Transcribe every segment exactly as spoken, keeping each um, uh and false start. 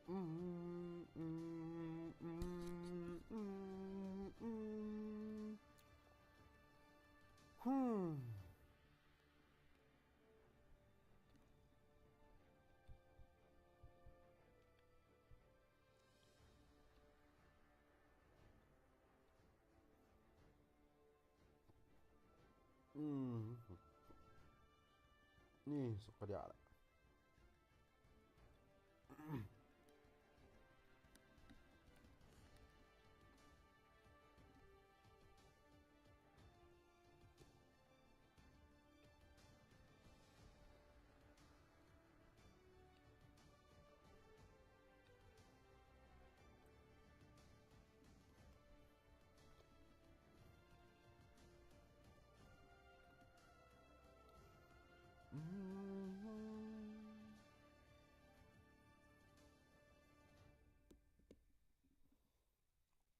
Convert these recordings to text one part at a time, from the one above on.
Mm, mm, mm, mm, mm, mm. Hmm. Hmm. Ni suka dia lah.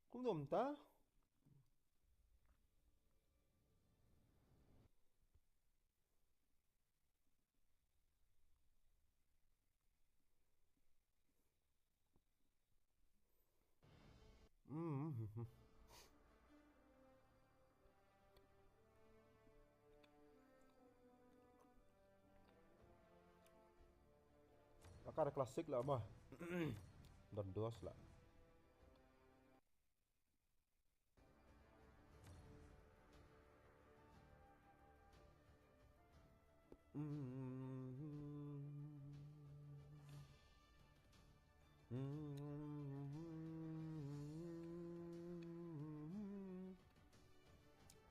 Kumno mynta? Hmm. Laka da classic lah mah. Don dos lah.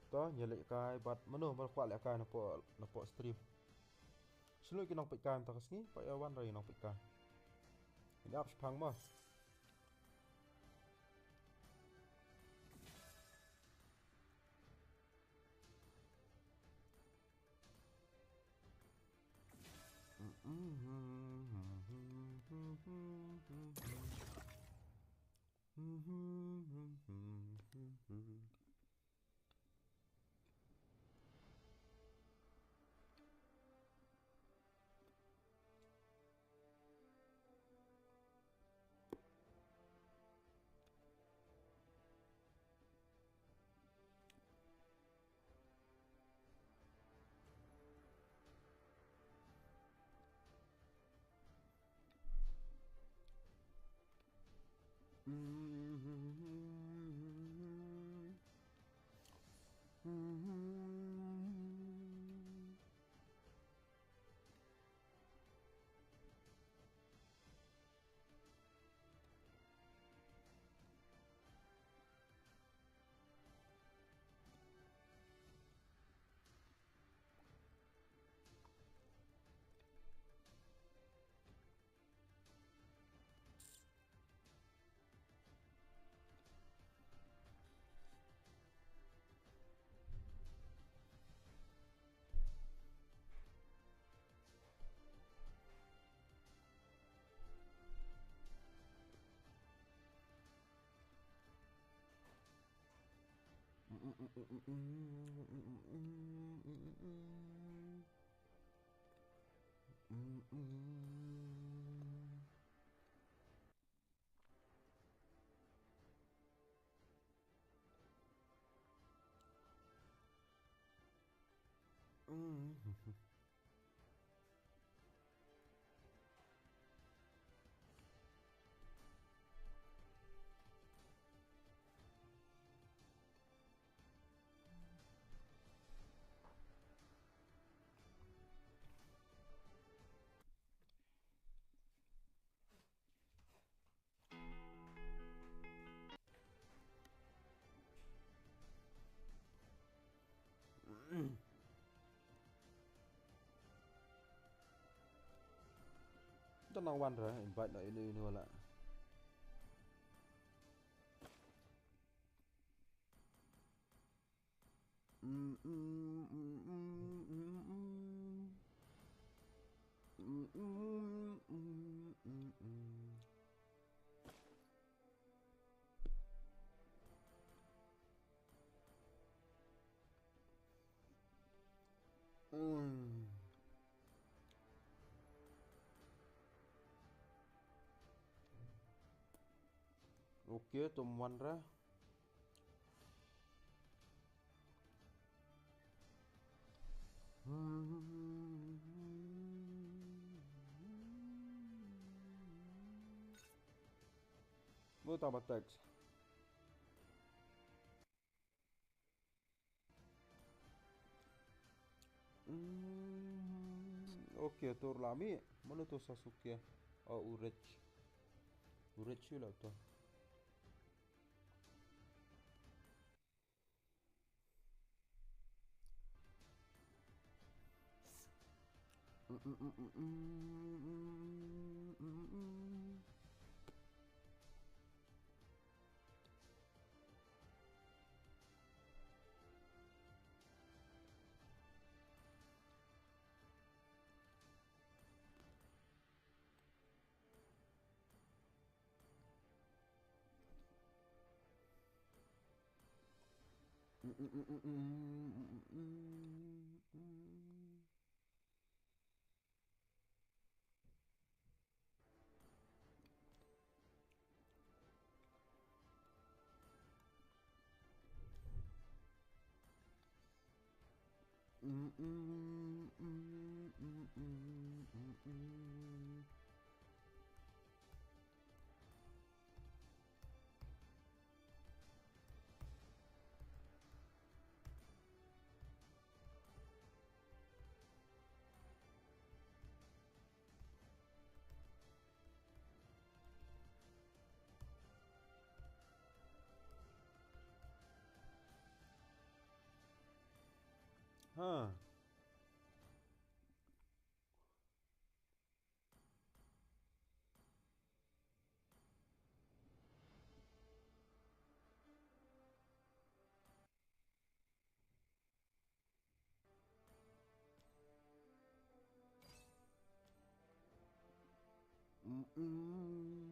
To, ngi lehkai bad mano ba kwah lehkai napoh, napoh stream. Shu lut ki nongpeitkai mynta ka sngi, pat ïa wan ruh ki nongpeitkai. Ngin ap shaphang mo. Don nang wan re, invite noh ïa ine ine wala. Okay, to ym wan re. Hmm. Mo ta ba text. Hmm, okay, to la mih. Mano to Sasuke? Oh, u Reach. U Reach shu la to. Ha. Mm-mm.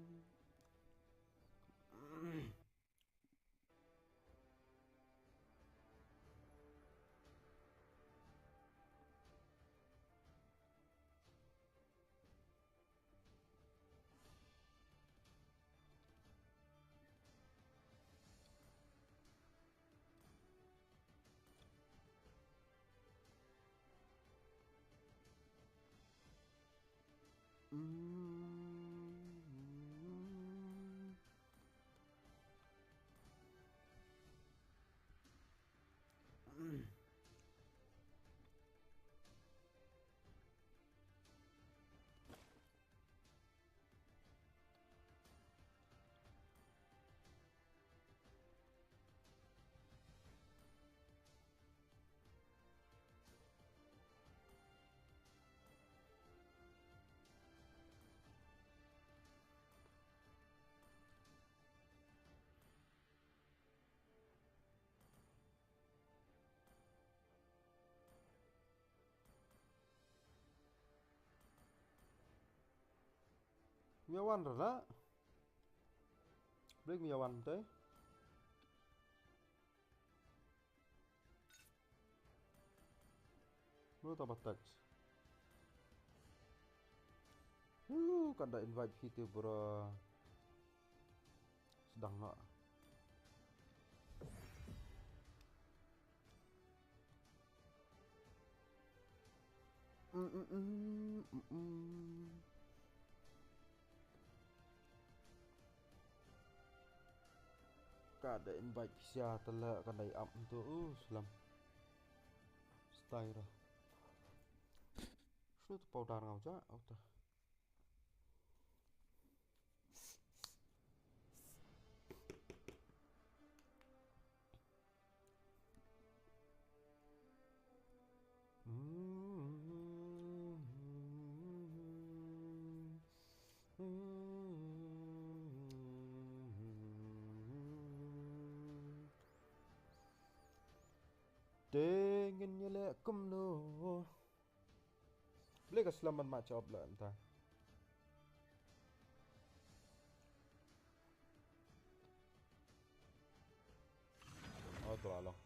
Mia wan rala. Break mia wan te. Mano ta ba text? Hu, kan da invite phi te bro. Sdang noh. Mm, mm, mm, mm, mm. Ka da invite phi sha tala ka dei ap ntu u slam. Style ra. Shu tu powder ngau ja, auta. Te ngin ïaleh kumno. Blei ka slam ban match up la mynta. Oh, to la long.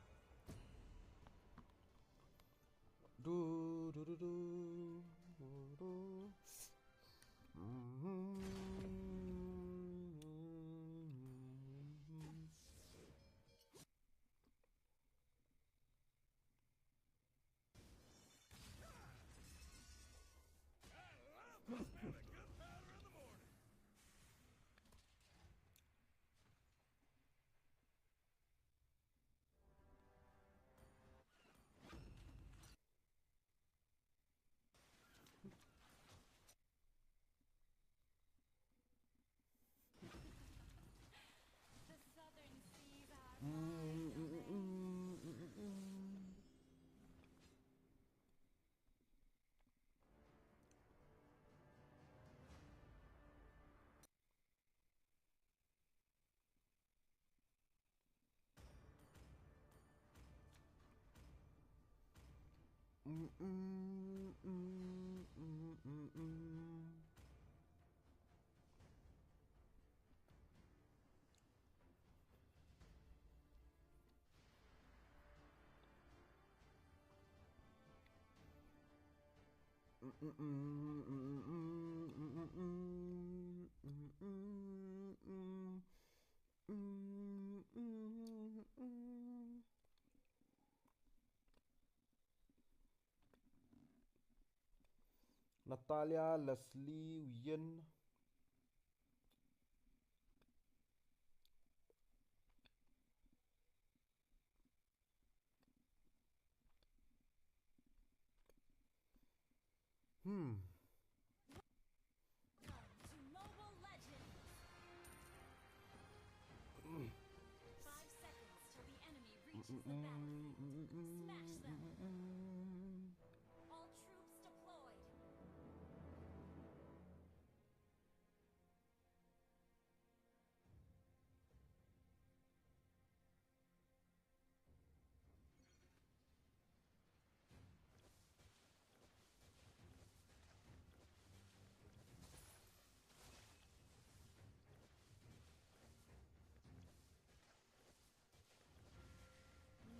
Du, du, du, du, du, du. Mm-hmm. Natalia, Leslie, Wien. Hmm. Welcome to Mobile Legends. Five seconds till the enemy reaches the battlefield. Smash them. All troops deployed.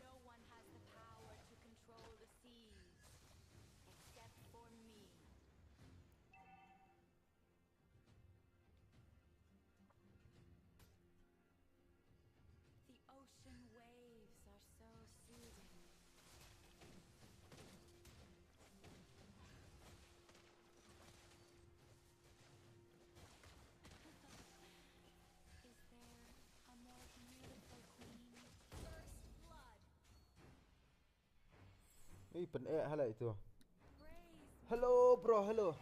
No one has the power to control the seas except for me. The ocean waves are so soothing. Is there a more beautiful queen? First blood. Ei, pyneh halai tu. Hello, bro, hello.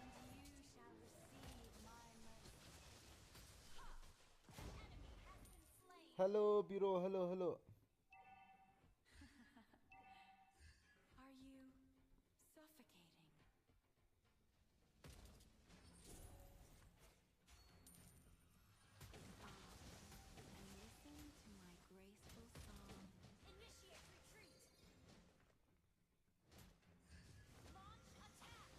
Hello, bro, hello, hello. Are you suffocating? Stop and listen to my graceful song. Initiate retreat. Launch attack.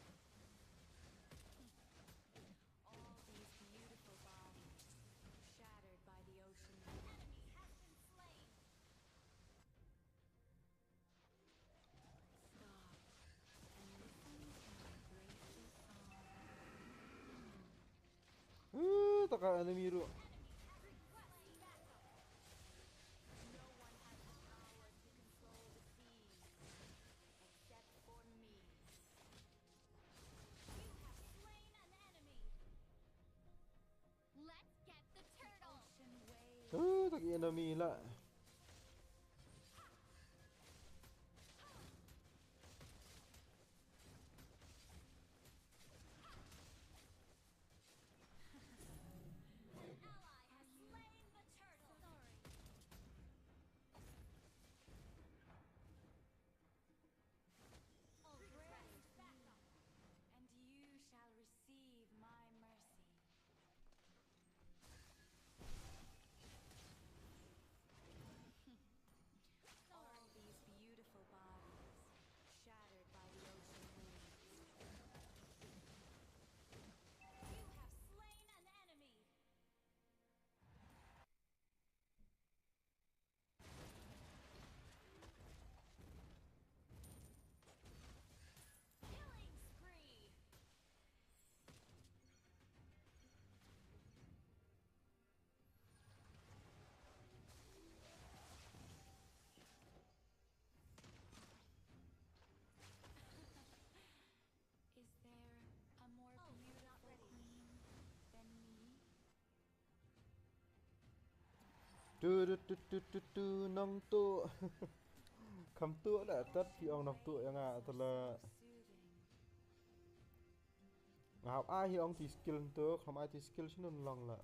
All these beautiful bodies shattered by the ocean. An enemy has been slain. Stop and listen to my graceful song. Uh, taka enemy ruh. No one has the power to control the seas except for me. You have slain an enemy. Let's get the turtle. Ocean waves. Uh, taki enemy lah. An ally has slain the turtle. Sorry. All praise backup. And you shall receive my mercy. All these beautiful bodies shattered by the ocean waves. You have slain an enemy. Killing spree. Is there a more beautiful queen than me? Tu, tu, tu, tu, tu, tu, Nongtuh. Kham tuh la, tat phi ong Nongtuh ïa nga, tat la. Nga hap ai hi ong ti skill tu, kham ai ti skill shnun long la.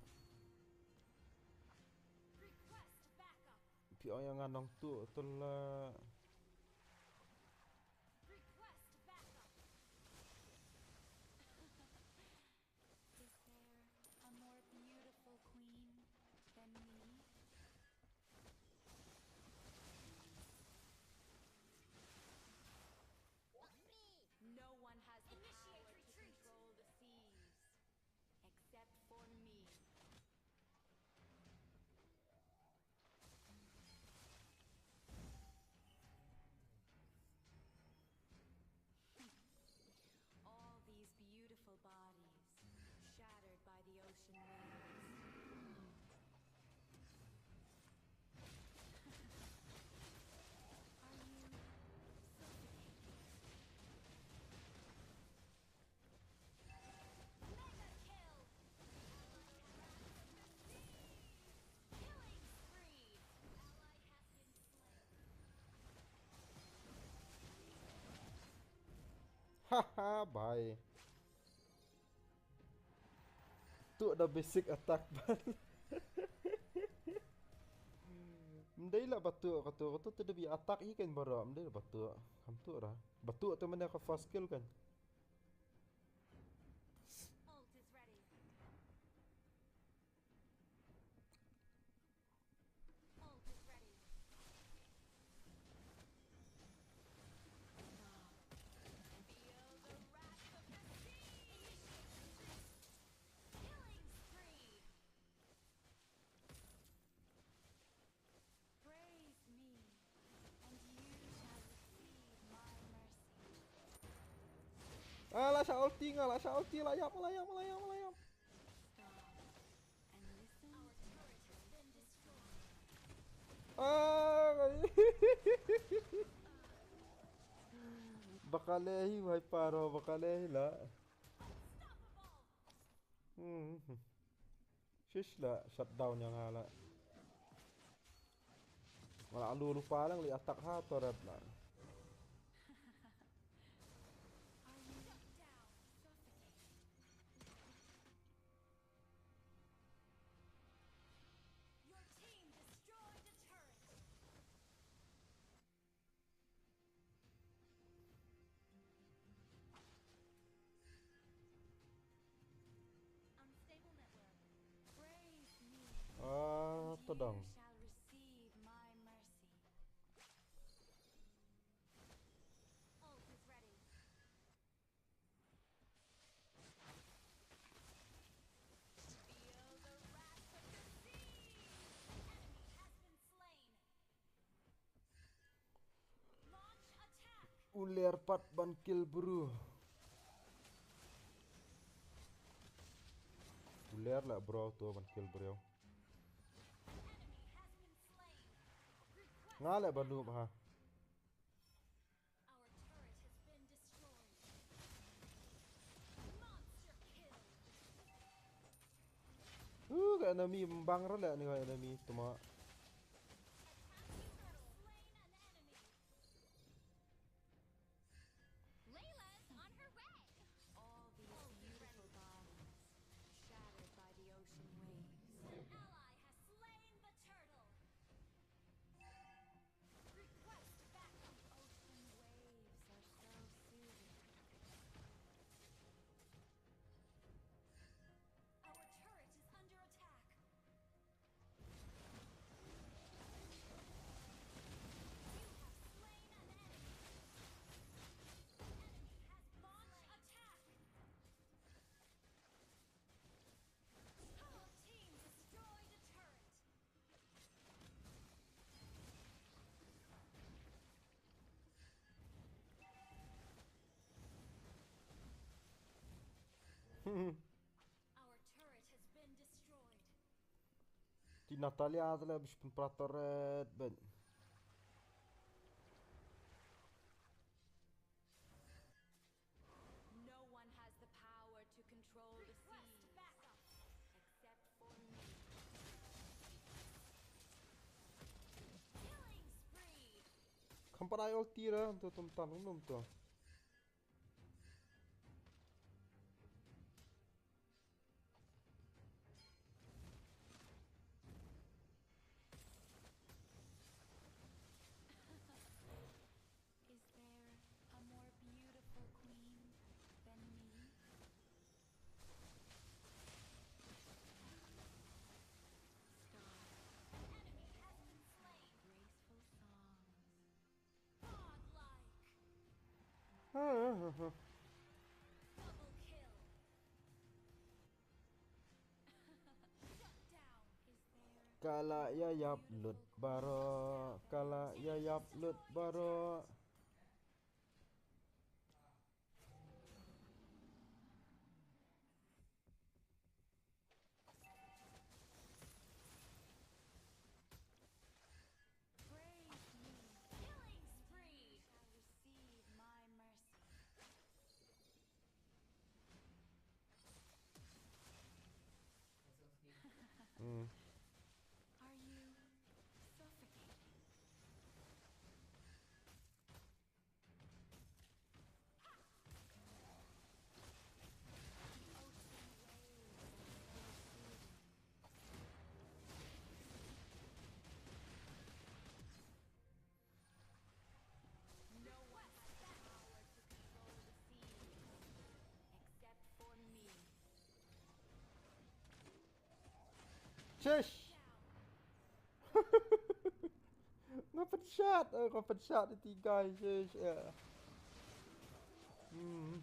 Phi ong ïa nga Nongtuh, tat la. Request backup. Is there a more beautiful queen than me? Haha, bhai. Tu da basic attack ban. Mdei la batu katu, katu tu da bi attack i kan baru. Mdei la batu. Kam tu ra. Batu tu mana ka first kill kan. Ult is ready. Ult is ready. Feel the wrath of the sea. Killing spree. Praise me, and you shall receive my mercy. Ah, la sha ulti nga, la sha ulti, la ïap, la ïap, la ïap, la ïap. Stop and listen. Our turret has been destroyed. Ah, ba ka leh hi, bhai paro, ba ka leh hi la. Unstoppable. Hmm. Shish la, shutdown ïa nga la. Wala alu lupa lang li attack ha turret la. Your team destroyed a turret. Unstable network. Praise me, ah, and you tadang shall receive my mercy. Ult is ready. Feel the wrath of the sea! Enemy has been slain. Launch attack! U ler pat ban kill bro. U ler la bro tu ban kill bro. Enemy has been slain. Request. Nga la ban noob ha. Our turret has been destroyed. Monster kill. Uh, ka enemy mbang ra leh ni ka enemy tuma. Attack turret slain an enemy. Layla's on her way. All these beautiful bodies shattered by the ocean waves. An ally has slain the turtle. Request backup. Ocean waves are so soothing. Our turret is under attack. You have slain an enemy. Enemy has launched attack. Our team destroyed a turret. Our turret has been destroyed. Ti Natalia tala bish pun pra turret ben. No one has the power to control the sea. Request backup. Except for me. Killing spree. Kam pat ai ulti ra, to tum tan um to. Is there a more beautiful queen than me? Star. Enemy has been slain. Graceful songs. Godlike. Double kill. Shut down. Ka la ïa ïap lut baroh, ka la ïa ïap lut baroh. Praise me. Killing spree. You shall receive my mercy. Mm. Are you suffocating? Shish! Nga pynshot, eh, nga pynshot ïa ti guy, shish, eh. Hmm.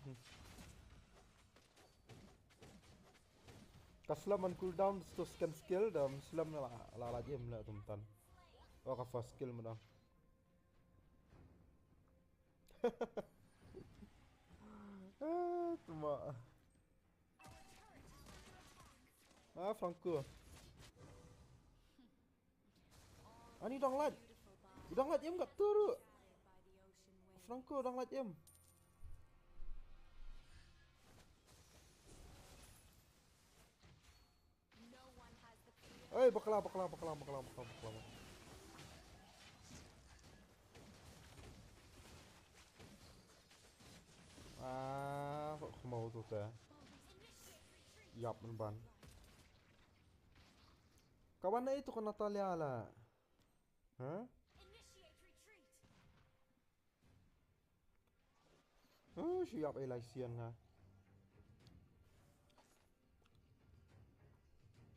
Ka slem on cooldown to second skill, da slem la, la, la jem la tum tan. Oh, ka first skill ma dang. Eh, tuma. Ah, Franco. Ani dang lait. Dang lait em kat tu. Franco dang lait em. Oi, bakla, bakla, bakla, bakla, bakla, bakla. Ah, kok kemau tu teh. Yap, ban. Kawan na itu kena tali ala. Hah? Oh, siap eh, lai sian ha.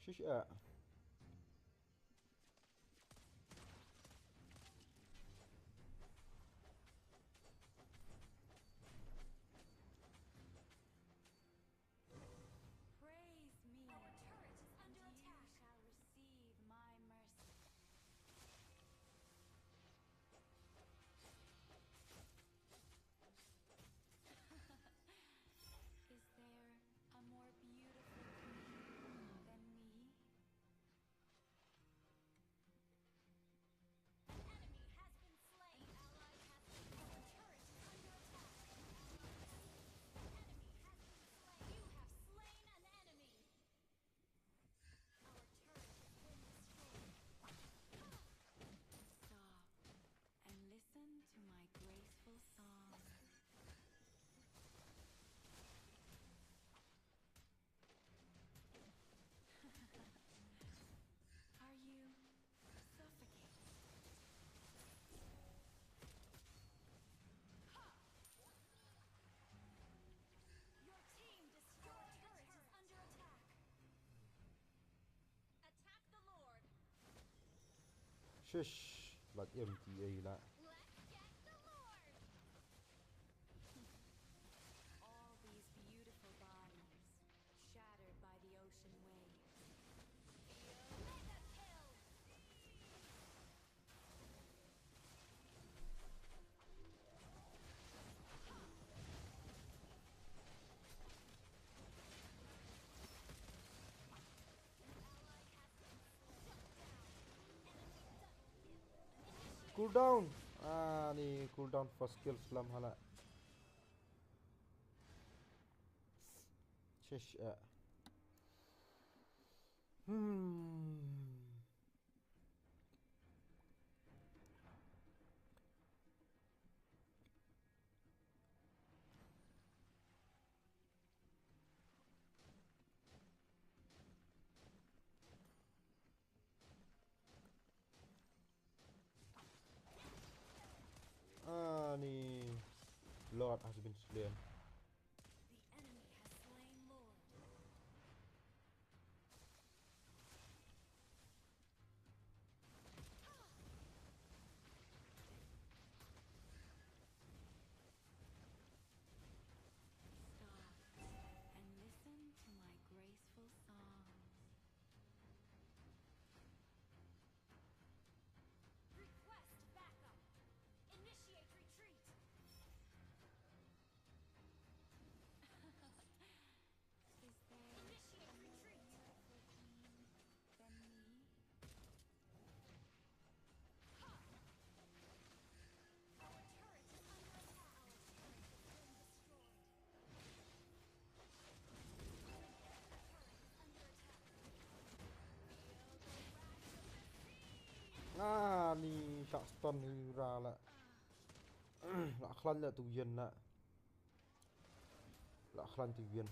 Shish, eh. Praise me. Our turret is under attack. You shall receive my mercy. Is there a more beautiful queen than me? Enemy has been slain. Ally has been, our turret is under attack. Enemy has been slain. You have slain an enemy. Our turret has been destroyed. Stop and listen to my graceful song. Are you suffocating? Ha! Your team destroyed a turret. Your turret is under attack. Attack the Lord. Shish, lait em ti ei la. Let's get the Lord. All these beautiful bodies shattered by the ocean waves. Feel mega kill. Cooldown. Ah, ni cooldown first kill slem hala. Shish, eh. Hmm. Ani, Lord has been slain. The enemy has slain Lord. Stop and listen to my graceful songs. Request backup. Initiate retreat. Is there a more beautiful queen than me? Our turret is under attack. Our turret has been destroyed. Our turret is under attack. Feel the wrath of the sea. Ah, ni shah stun hi ra la. La khlaiñ la tu yen la. La khlaiñ tu yen.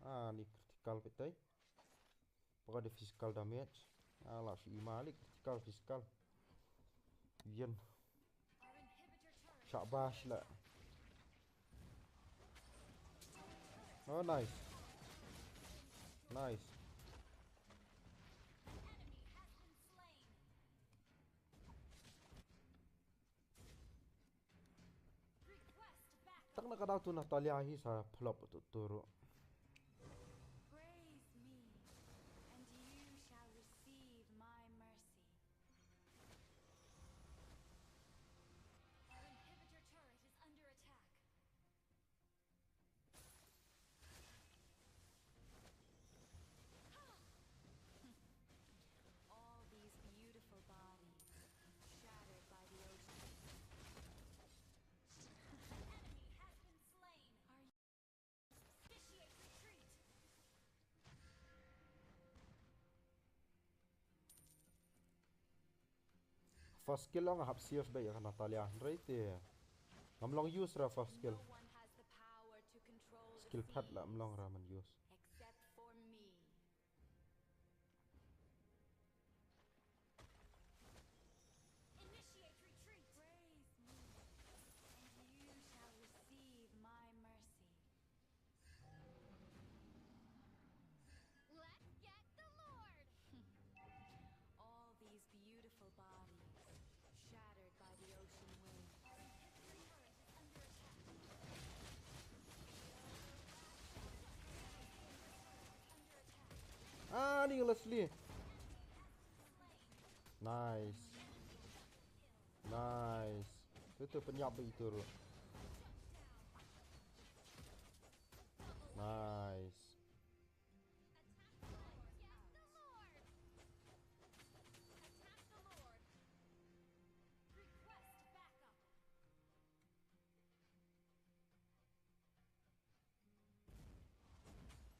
Ah, ni critical petai. Pakai de physical damage. Ah, la shi ima li critical, physical. Yen. Shah bash la. Oh, nice. Nice. Ka dau tu Natalia hi sa phlop tu tu ruh. Praise me, and you shall receive my mercy. Our inhibitor turret is under attack. All these beautiful bodies shattered by the ocean. An enemy has been slain. Are you initiate retreat? First kill long hap safe beit ïa ka Natalia hynrei te ngam long use ra first kill. No one has the power to control the Skill pad la seas, ym long ra man use. Except for me. Initiate retreat. Praise me, and you shall receive my mercy. Let's get the Lord! All these beautiful bodies shattered by the ocean waves. Ah, ni Leslie. Nice. Nice. Itu pynïap beit itu ruh. Nice.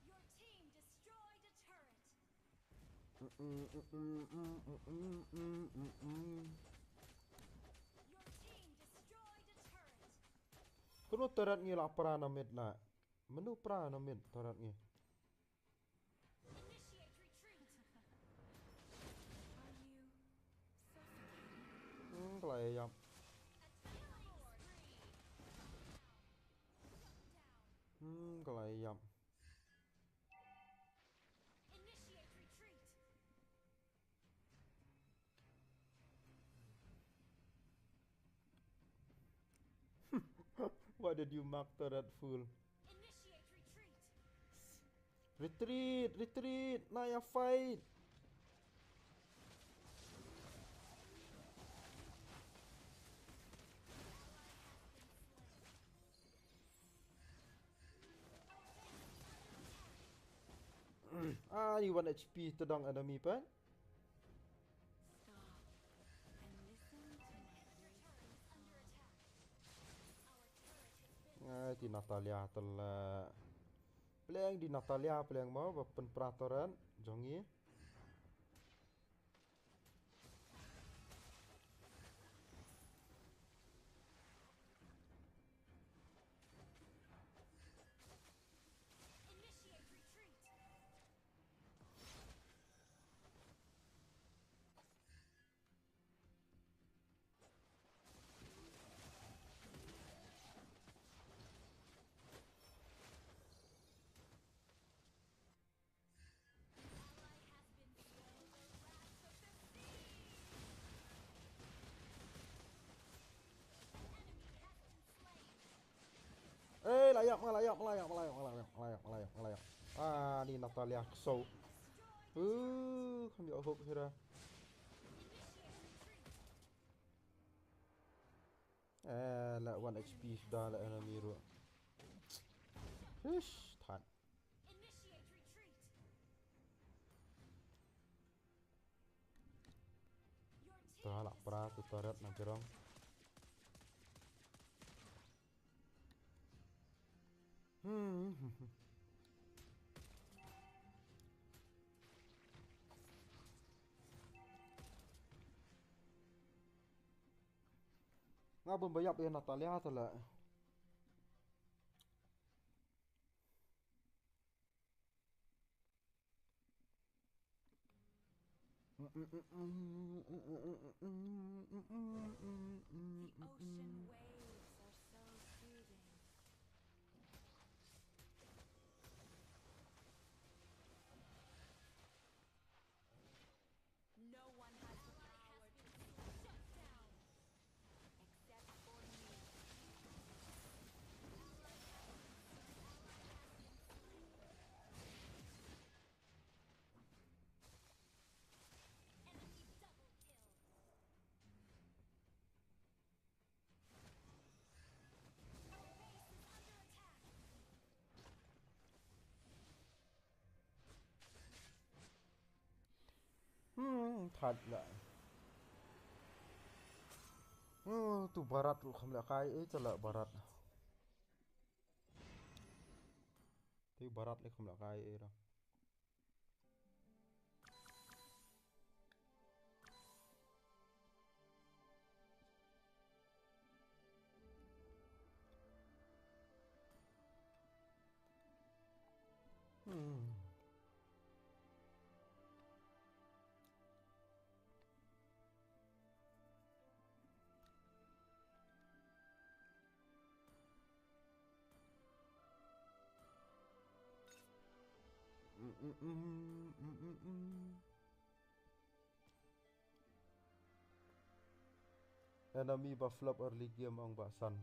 Your team destroyed a turret. Your team destroyed a turret. Kano turret ngi la pra na mid na? Mano pra na mid turret ngi? Initiate retreat. Are you suffocating? Hmm, ka la ïap. Attack the Lord. Shut down. Hmm, ka la ïap. Initiate retreat. Why did you mark the red fool? Initiate retreat. Retreat, retreat, na ïa fight. Ah, ni one H P tedang enemy pat. Ai, ti Natalia tela. Pleng di Natalia pleng mo ba pynpra turret jong ngi. Initiate retreat. Eh, la ïap, la ïap, la ïap, la ïap. Ah, ni Natalia kso. Uh, kham ïoh hook hi ra. Eh, la one H P suda la enemy ruh. Hish, that. Initiate retreat. Your team Ta la pra tu turret na jrong. Hmm. Nga bym ba ïap ïa Natalia tela. The ocean waves are so soothing. No one has the power to shut down. Except for me. Ally Phat la. Oh, tu Barat ruh kham la kai, eh, tu la Barat. Tu Barat le kham la kai, eh, dah. Hmm. Mm, mm, mm, mm, mm, mm. Enemy ba flop early game ong ba san.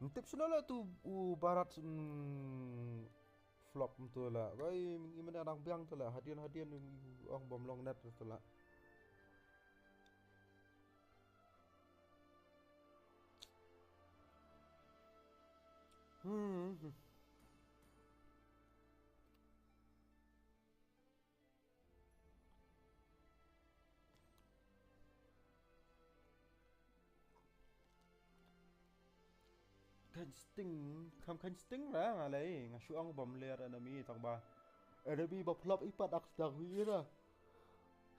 Ym tip shano la tu u Barat, mm, flop tu la. Koi, i mane nang biang tu la. Hadien hadien ong bym long net tu la. Hmm. Kheiñ sting, kham kheiñ sting la nga lei, nga shu ong bym ler enemy tang ba. Enemy ba flop i pat ak sdang wi la.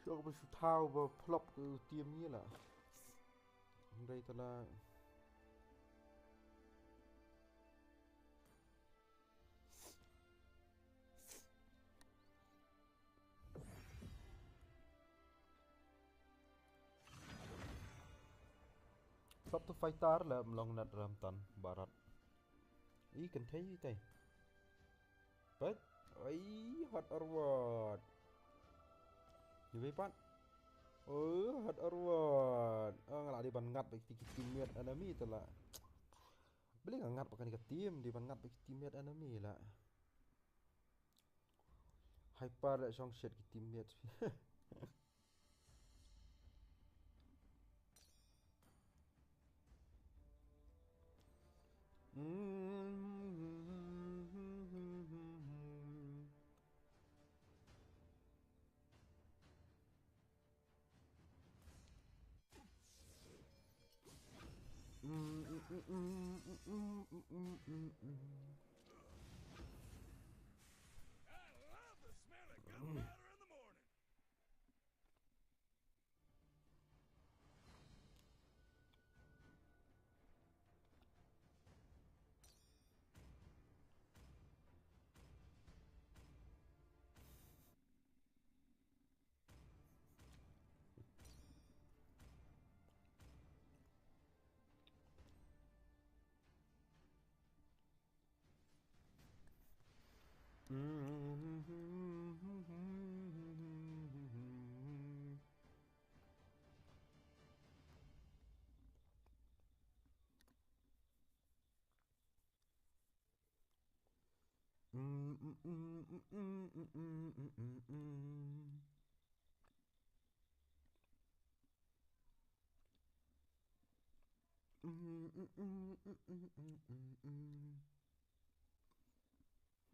Shu ong ba shu thaw ba flop ka team ngi la. Hynrei ta la. Top to fighter la mlong nat ram tan Barat. I kan thei i tei. Pat. Ai, hot or what? Ni bai pat. Oh, hot or what? Oh, nga la di ban ngat ba ki teammate enemy ta la. Beli nga ngat ba kani ka team, di ban ngat ba ki teammate enemy la. Hyper la shong shet ki teammate. I love the smell of gunpowder in the morning.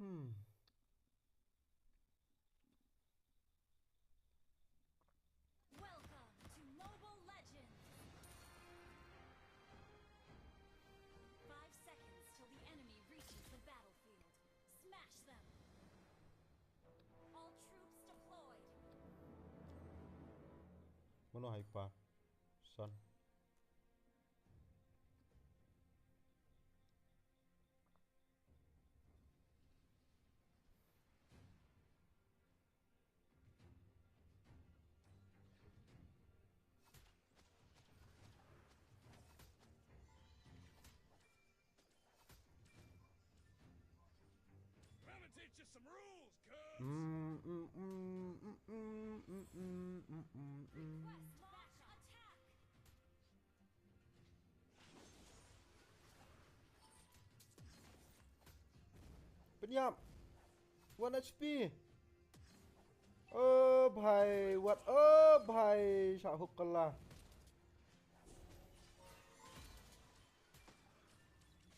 Hmm. Welcome to Mobile Legends! Five seconds till the enemy reaches the battlefield. Smash them! All troops deployed! Mano hyper? Son. Let me teach you some rules, cuz. Mm, mm, mm. Request launch attack. Pynïap. One H P. Oh bhai, what? Oh bhai, shah hook kala.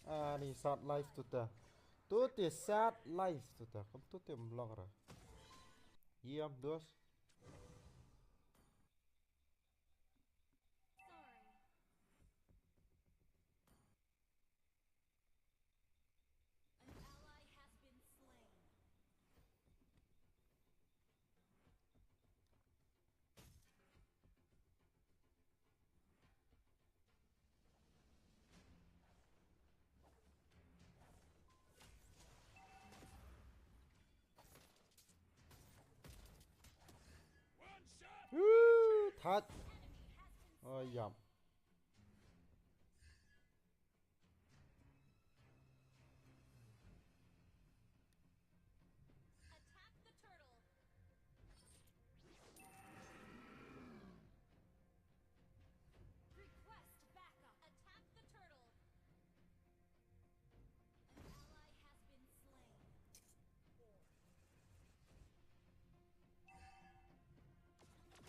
Ah, ni sat live tu ta. Tu te sat live tu ta. Kam tu te mlong ra. Yam dos. That. Oh, yum. Attack the turtle. Request backup. Attack the turtle. An ally has been slain.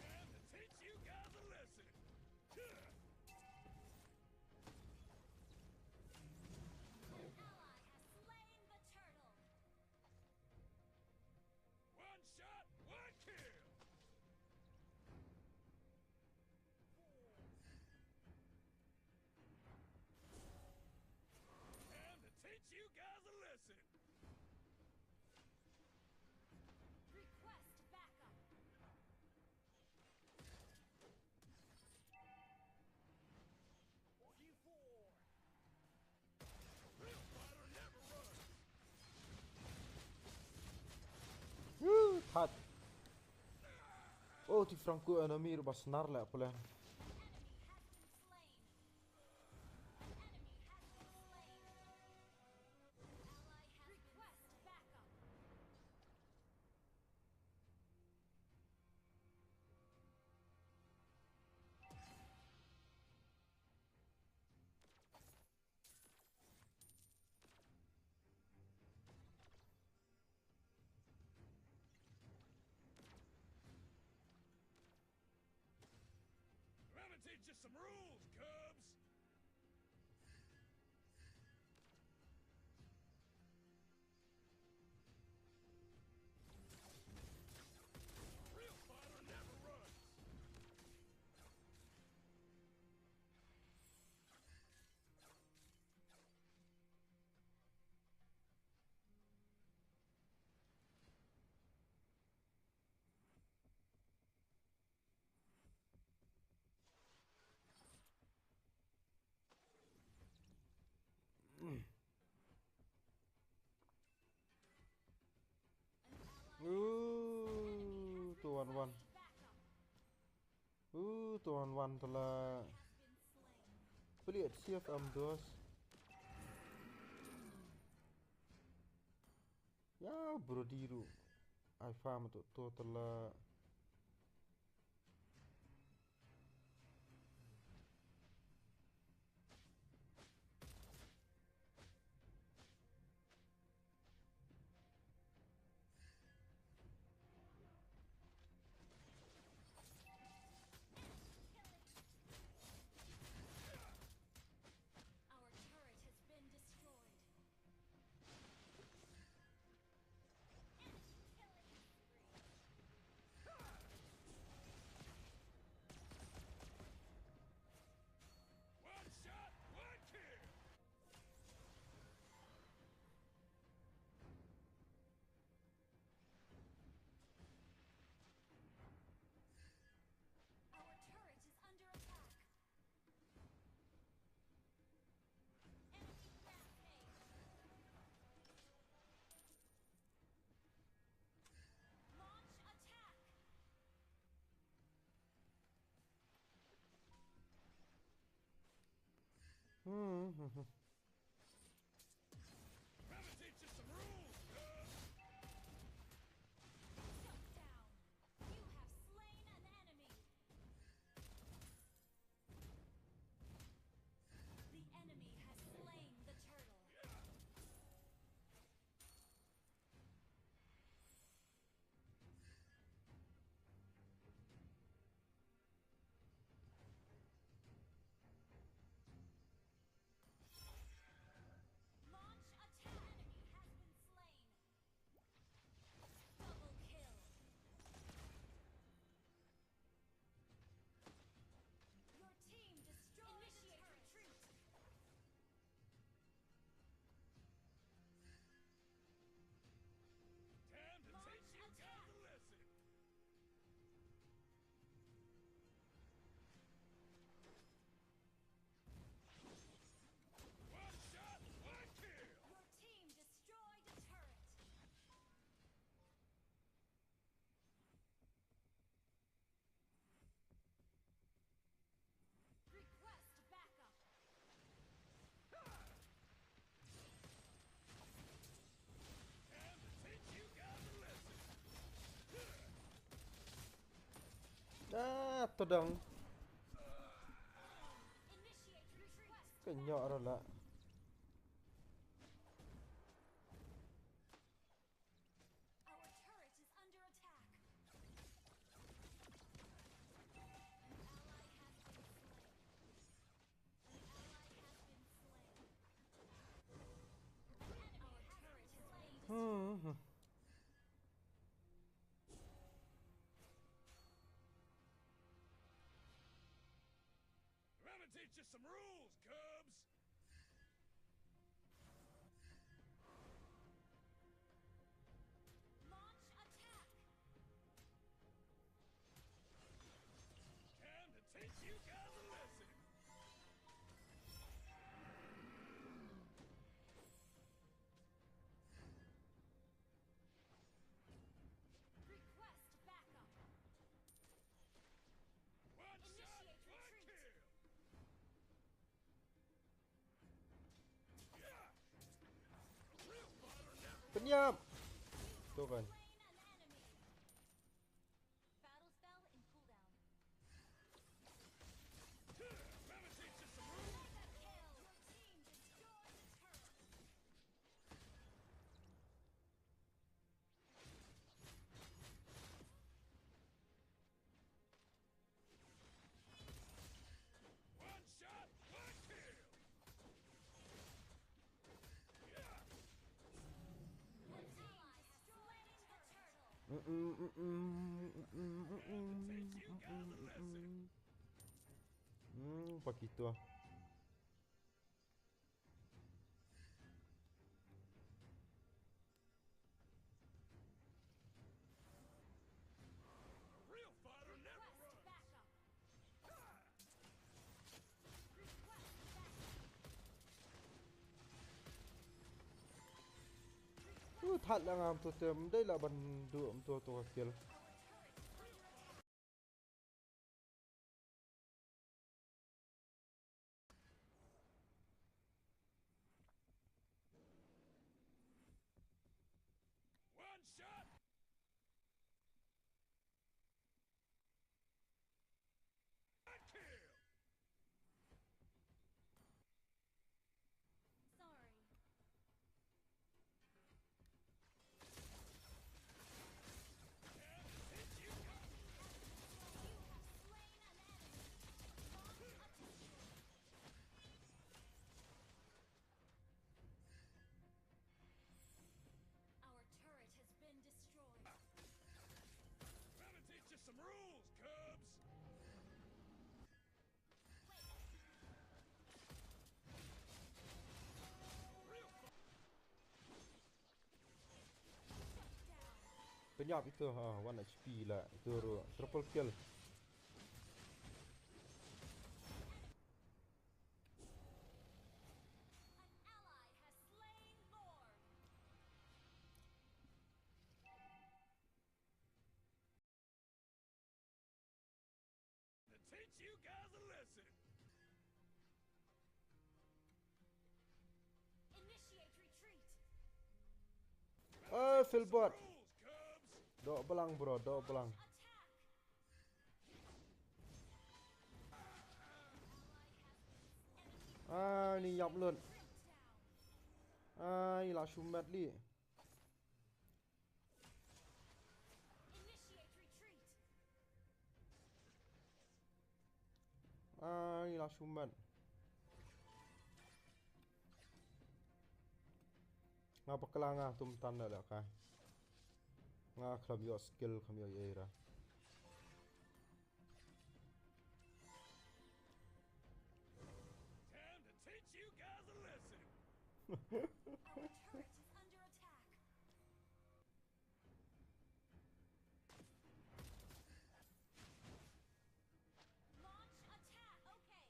And to teach you guys a lesson. An ally has slain the turtle. One shot, one kill. Time to teach you guys a lesson. Request backup. Real fighter never runs. Woo, that. Oh, ti Franco enemy ruh ba snar la pula. Let me teach you some rules, Cubs. Real fighter never runs. Ooh, two one one. Ooh, two one one tala. Pili at C F M dos. Ya, Brody ruh. Ai farm tu, tu tala. Our turret has been destroyed. Enemy killing spree. One shot, one kill. Our turret is under attack. Enemy rampage. Launch attack. Hmm, hmm, hmm. Shut down. You have slain an enemy. The enemy has slain the turtle. Dang. Ka ñiah ra la. Our turret is under attack. An ally has been slain. An ally has been slain. An enemy has been slain. Hmm. Let me teach you some rules, cubs. Launch attack. Time to teach you guys a lesson. Request backup. One shot, one kill. Pynïap. To kan. Battle spell in cooldown. Mega kill. Your team destroyed the turret. One shot, one kill. Yeah. An ally has slain the turtle. Mm, mm, mm, mm, mm, mm, mm, mm, mm, mm, mm. Teach you guys a lesson. Hmm, pakito. A real fighter never runs. Request backup. Request backup. Tu that la ngam tu te, mdei la ban du, mtu tu ka kill. One shot. One kill. Sorry. Our turret has been destroyed. Let me teach you some rules, cubs. Pynïap ito, ha, one H P la, ito ruh, triple kill. To teach you guys a lesson. Initiate retreat. Oi, Philbot. Rules, cubs. Doh blang, bro, doh blang. Attack. Ai, ni ïap lut. Ai, la shumet li. Initiate retreat. Ai, la shumet. Nga bakla nga tum tan da ka. Nga khlem ïoh skill, khlem ïoh ïa ira. Time to teach you guys a lesson. Our turret is under attack. Launch attack. Okay.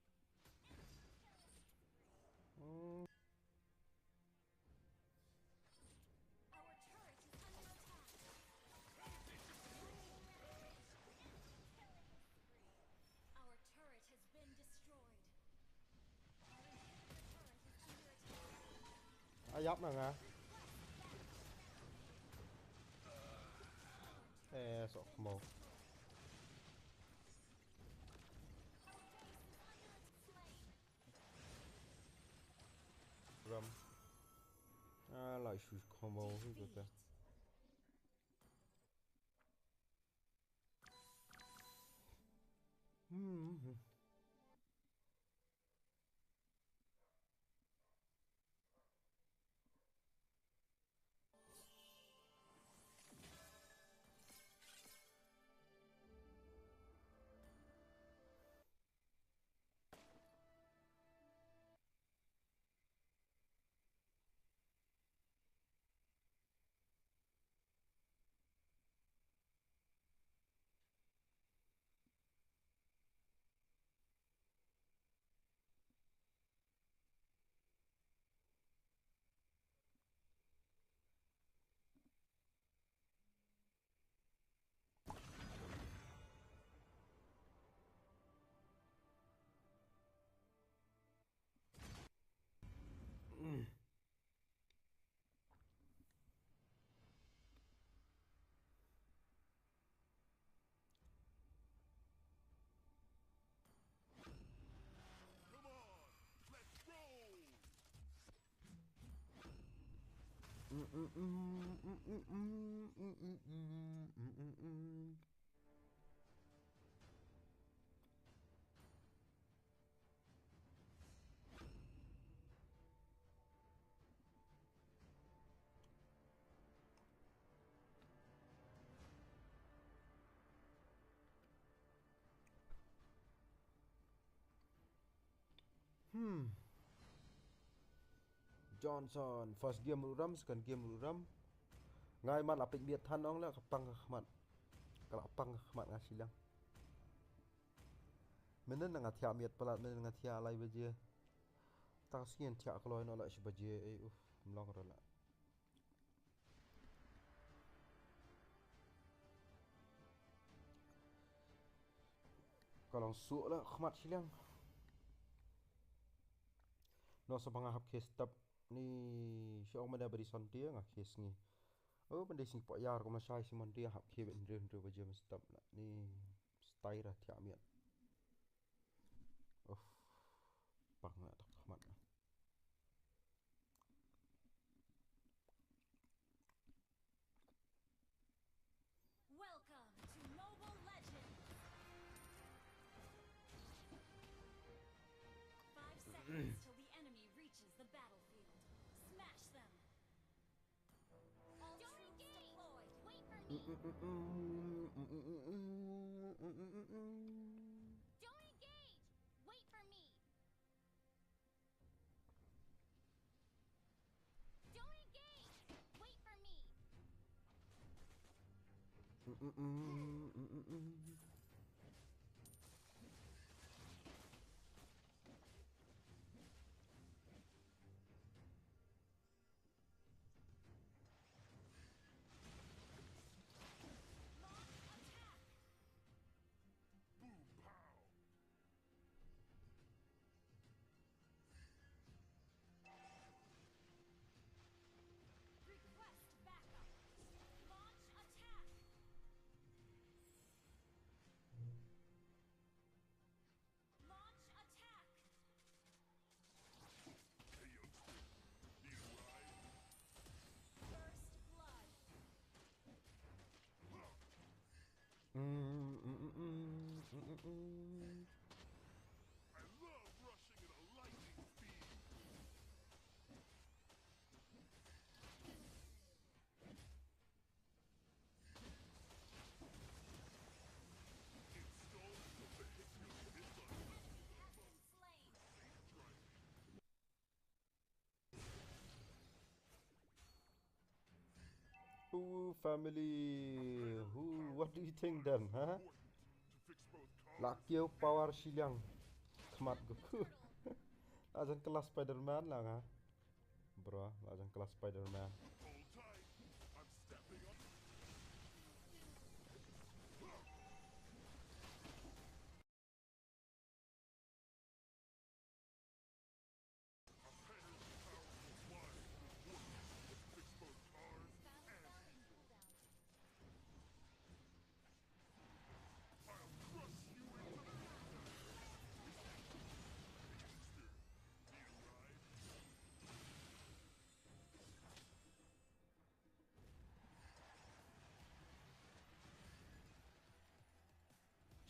Enemy killing spree. Mm. Our turret is under attack. Enemy killing spree. Our turret has been destroyed. A ïap na nga. Eh, sok mo. Shu combo hi kata. Hmm. Hmm. Johnson, first game ruh ram, second game ruh ram. Nga i man la peit miet than ong la ka pang ka khmat. Ka la pang ka khmat nga shiliang. Mynnin nga thiah miet palat, mynnin nga thiah lai baje. Ta ka sngi thiah kloi noh la shi baje, ei, uf, mlong ruh la. Ka long suh la khmat shiliang. No sa ba nga hap khie step ni shi ong mane ba dei Sunday nga khie sngi. Oh, ban dei sngi poh ïar kumno shai shi Monday hap khie bad hynriew hynriew baje ban step la ni stai ra thiah miet. Uff, pang la ta khmat la. Welcome to Mobile Legends! Five seconds till the enemy reaches the battlefield. Smash them! All troops deployed. Wait for me. Don't engage. Wait for me. Don't engage. Wait for me. Launch attack. Boom pow. Request backup. Launch attack. Launch attack. First blood. I love rushing at a lightning speed. Ooh, family. Who, what do you think then, huh? La kiew power shiliang. Khmat Goku. La jan kelas Spider-Man la nga. Bro, la jan kelas Spider-Man.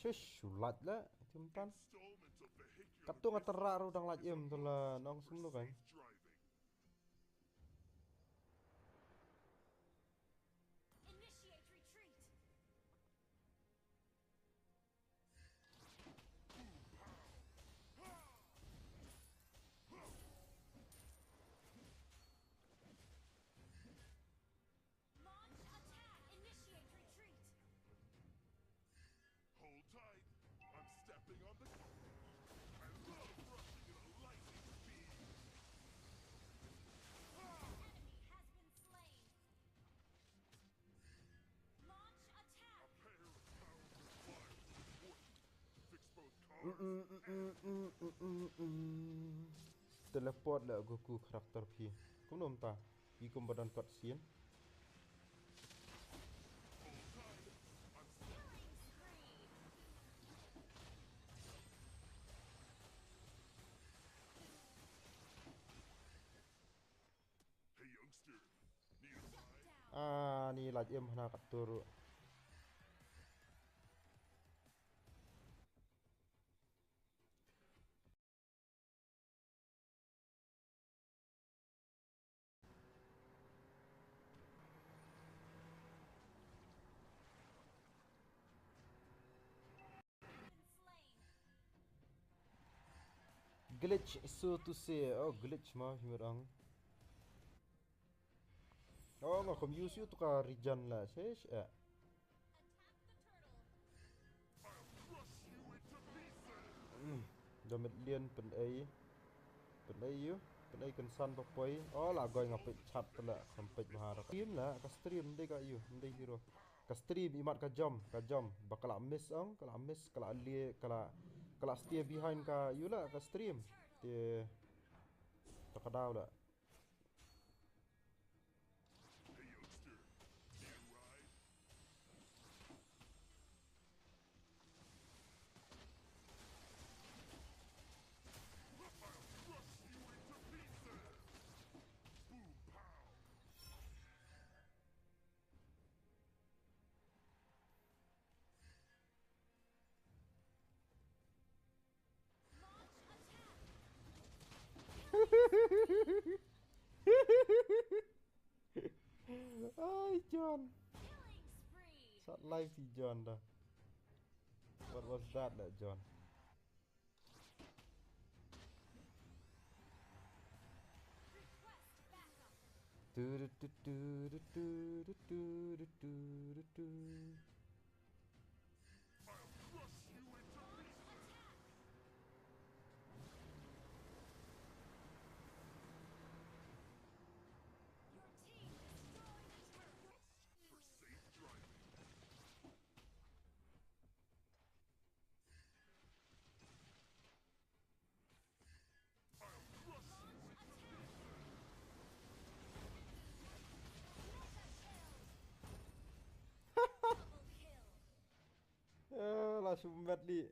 Shish, u lait la, tim tan. Katung atar ra ru dang lait im tu la nong sum nu kan. Initiate retreat. Launch attack. Initiate retreat. Hold tight. I'm stepping on the. I love rushing at a lightning speed. Ah! Enemy has been slain. Launch attack. A pair of powerful flyers is important. Fix both cars. Mm, mm, mm, mm, mm, mm, mm. Teleport la Goku karakter phi. Kumno mynta? Phi kumba don cutscene. Hey youngster, need a ride? Ah, ni lait im hana katur. Glitch, so to say. Oh, glitch ma, hi mut ong. Oh, nga kham use ïa u tu ka regen la, shish, eh. Hmm, da met lien pynei. Pynei ïa u, pynei kynsan ba poi. Oh, la goi nga peit chat pynla, kham peit mahar. Stream la, ka stream, ndei ka ïa u, ndei hero. Ka stream, imat ka jam, ka jam. Ba ka la miss ong, ka la miss, ka la lie, ka la, ka la stay behind ka, ïa u la, ka stream. Te, ta ka daw la. Hey youngster, need a ride? I'll crush you into pieces! Boom pow! Ai, John. Sat live si John dah. What was that, lah, John? Tu, tu, tu. I'll crush you into pieces. Your team destroyed a turret. For safe driving. Eh, langsung mati.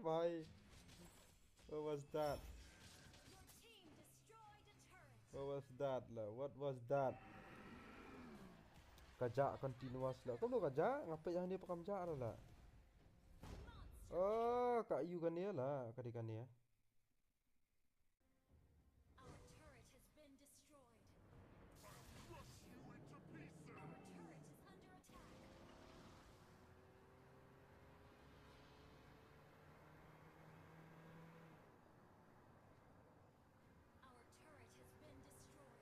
Bye. What was that? What was that lah? What was that? Ka jah continuous lah. Kumno ka jah? Nga peit hangne ba kam jah lah. Oh, ka ïa u kane lah, ka dei kane. Our turret has been destroyed. I'll crush you into pieces. Our turret is under attack. Our turret has been destroyed.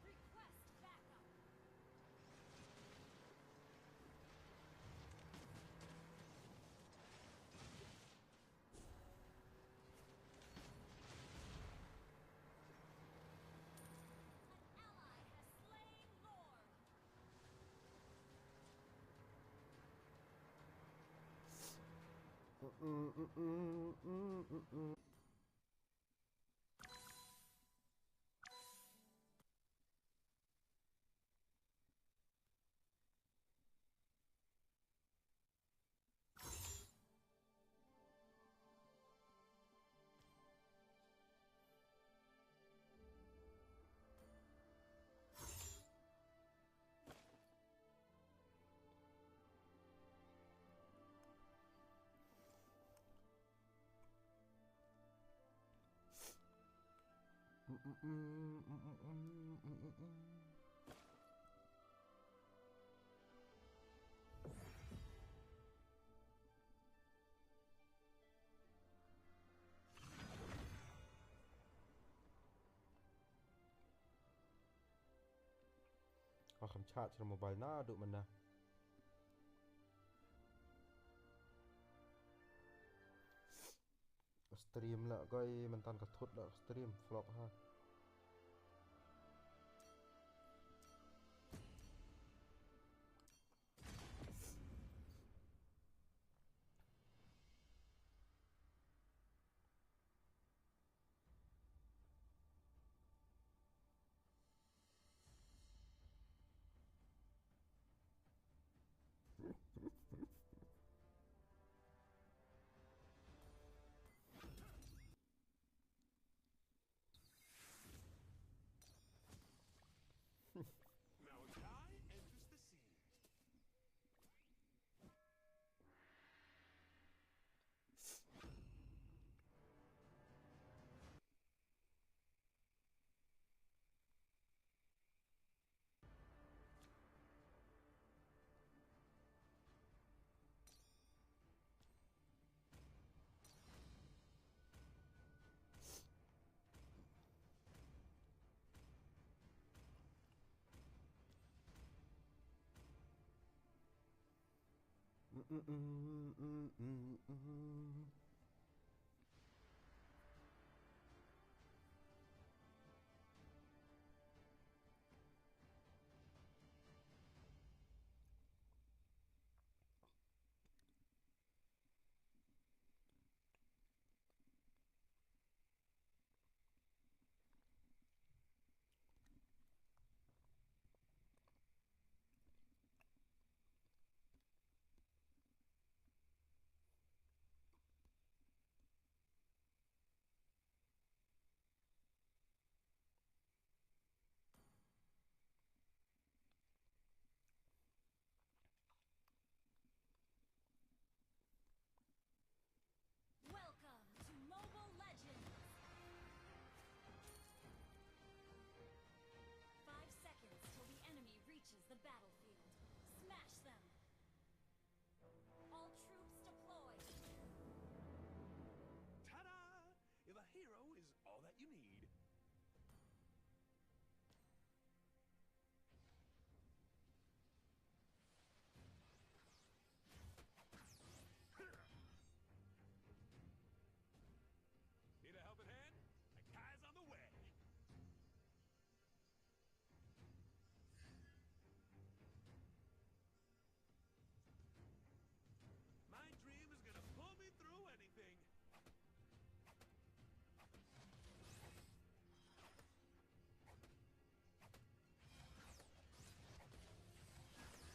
Request backup. An ally has slain Lord. Mm-mm, mm-mm, mm-mm, mm-mm. Ka kham charge ra mobile naduh mynne. Stream la koi myntan ka thut la stream flop ha. Malachi enters the scene. Welcome to Mobile Legends! Five seconds till the enemy reaches the battlefield. Smash them! All troops deployed! Ta-da! If a hero is all that you need. Need a helping hand? A guy's on the way. My dream is gonna pull me through anything.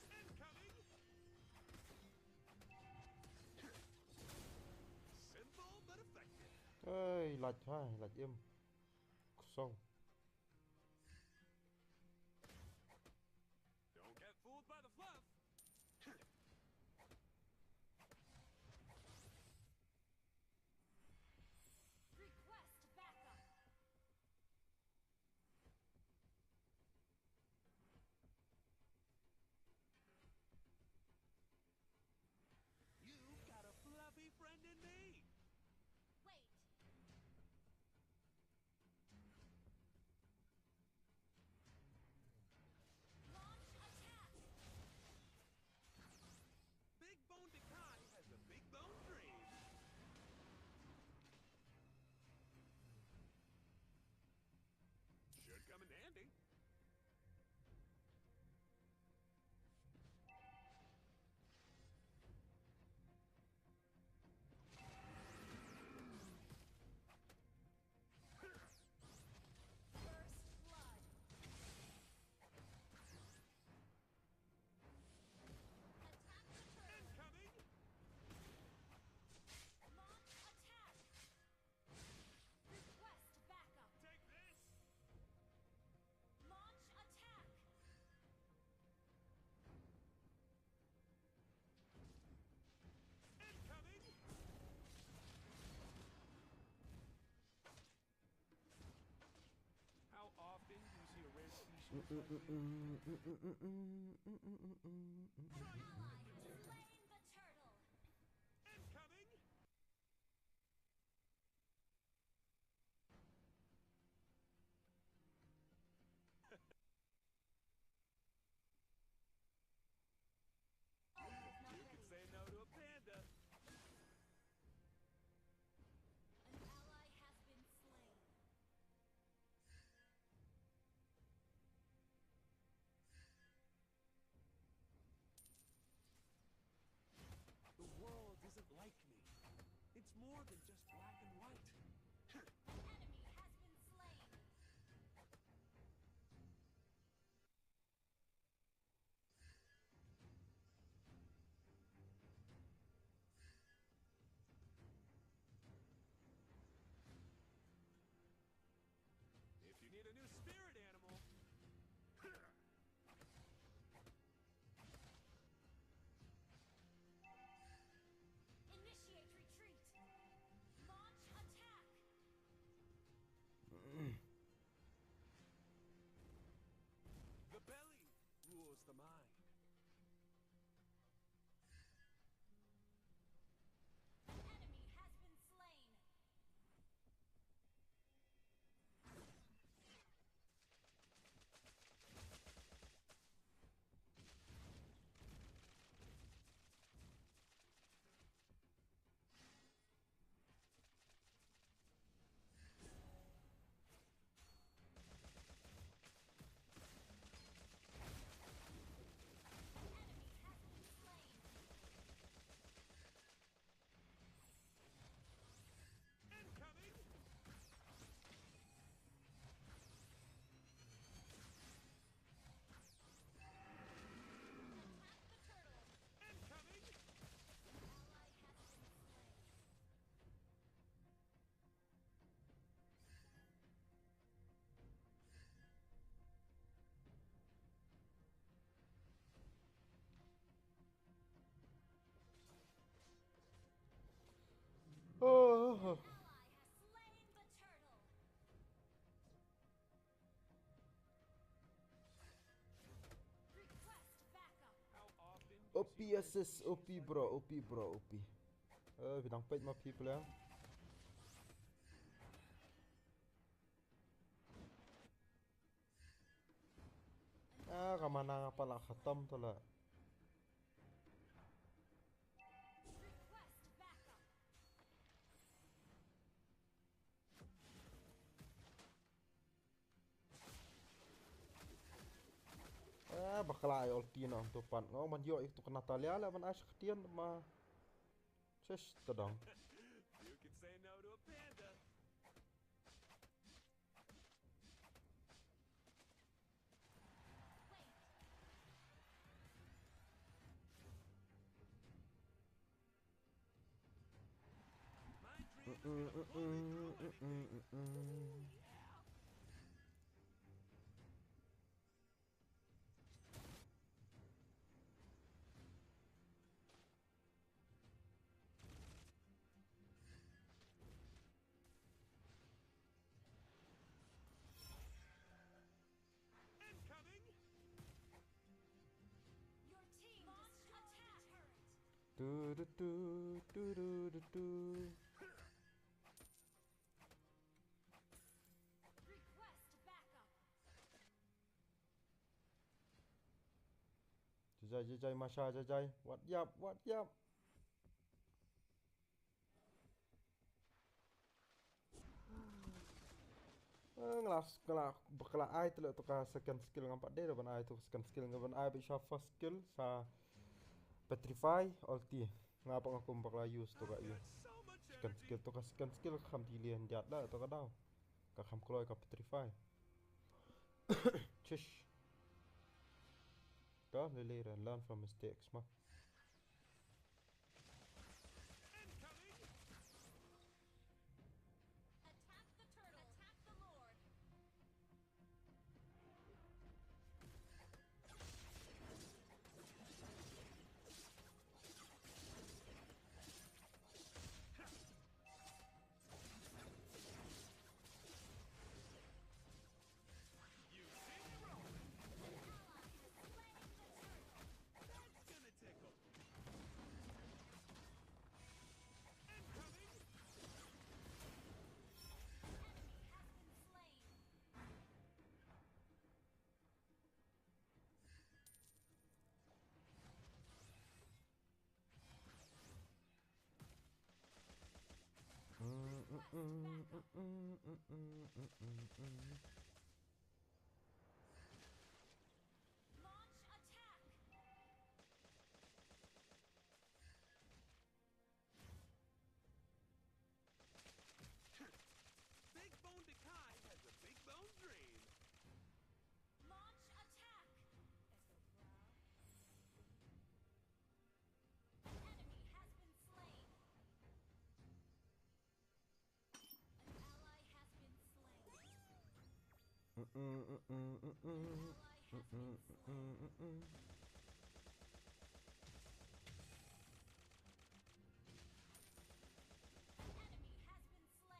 Incoming! Simple but effective. Ơi, lệch ha, lệch im. Ksong. Don't get fooled by the fluff. Request backup. You've got a fluffy friend in me. Wait. An ally has slain the turtle. Incoming! You could say no to a panda. An ally has been slain. The world isn't like me. It's more than just black and white. An enemy has been slain. If you need a new spirit animal, initiate retreat. Launch attack. The belly rules the mind. An enemy has been slain. Oh. O P assist, O P bro, O P bro, O P. Eh, bidang peit ma people ya. Ah, ka mana nga pala khatam tu la. Ah, bakla ai ulti na tu pat. Nga man ïoh ïa tu ka Natalia la ban ai sa ktien ma. Shush, tadong. You can say no to a panda. My dream is gonna pull me through anything. Incoming! Your team launched a turret. Tu, tu, tu, tu, tu, tu, tu. Request backup. Jajai, jajai, Masha, jajai. What yup, what yup? Eh, nga la, nga la, nga la ai tu la tu ka second skill, ngam pat dei ban ai tu ka second skill, nga ban ai ba sha first skill, sa Petrify, ulti. Nga pat nga kum ba la use tu ka ïa. Second skill tu ka second skill, kham delay hyndiat la tu ka daw. Ka kham kloi ka Petrify. Chish. Ka lele ra, learn from mistakes ma. Attack the turtle. Attack the lord. You see me rolling. Request backup. Launch attack. Big Bone Dekai has a big bone dream. Launch attack. Enemy has been slain. An ally has been slain. An ally has been slain. An enemy has been slain.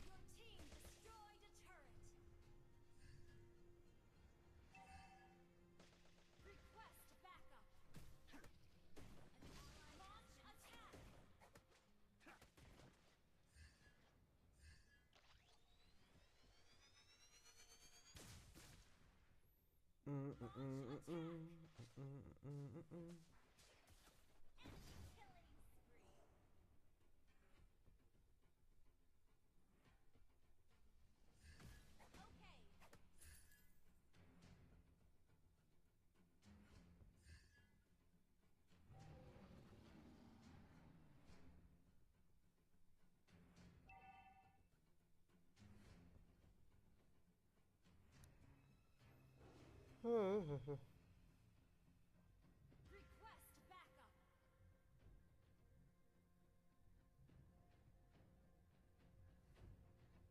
Your team destroyed a turret. Request backup. Launch attack. Enemy killing spree. Okay. Request backup.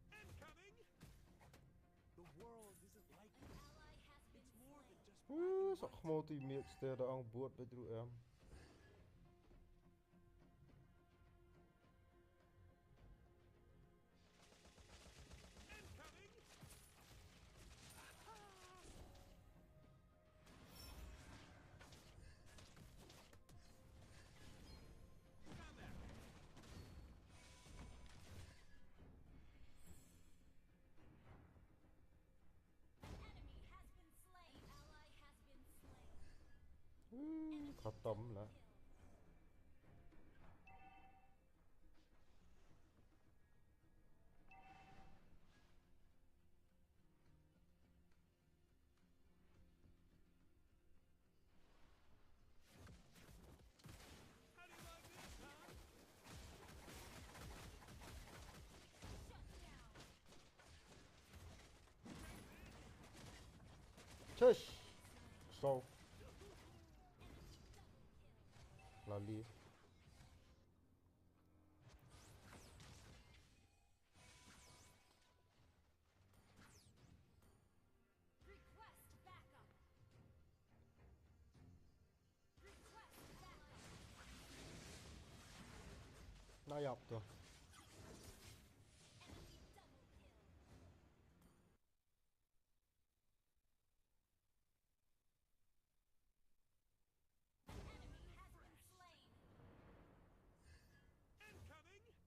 Incoming. The world isn't like this. An ally has been slain. It's more than just black and white. Ui, sa khmo teammates te da ong buat bad ruh em. Incoming! Aha! Come at me. Enemy has been slain. Ally has been slain. Hmm, khatam la. How do you like this, huh? Shut down. Shush. So. Lali. Request backup. Request backup. Na ïap to. Enemy double kill. Enemy has been slain.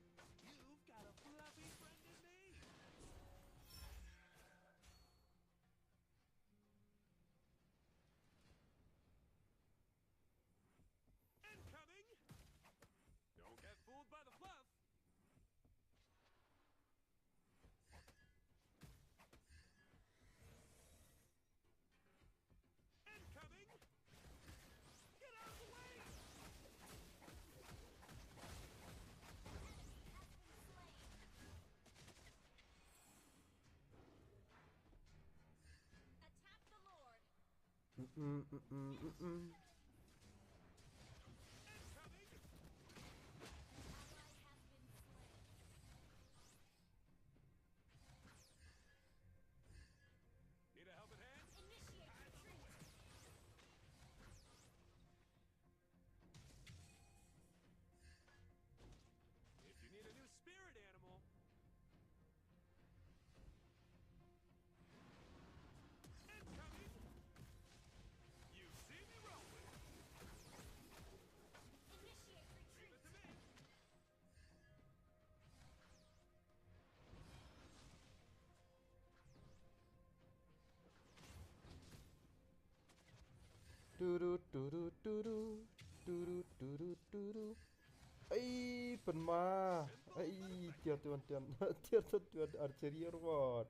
Incoming! You've got a fluffy friend in me! Incoming! Don't get fooled by the fluff! Incoming! Get out of the way! Attack the Lord. Mm-mm, mm-mm, mm-mm. Need a helping hand? Initiate retreat. If you need a new spirit animal. Incoming! You see me rolling. Turu, turu, turu. Turu, turu, turu. Ai, pynma. Ai, tiar tuan, tiar, tiar tuan, tuan, archery robot.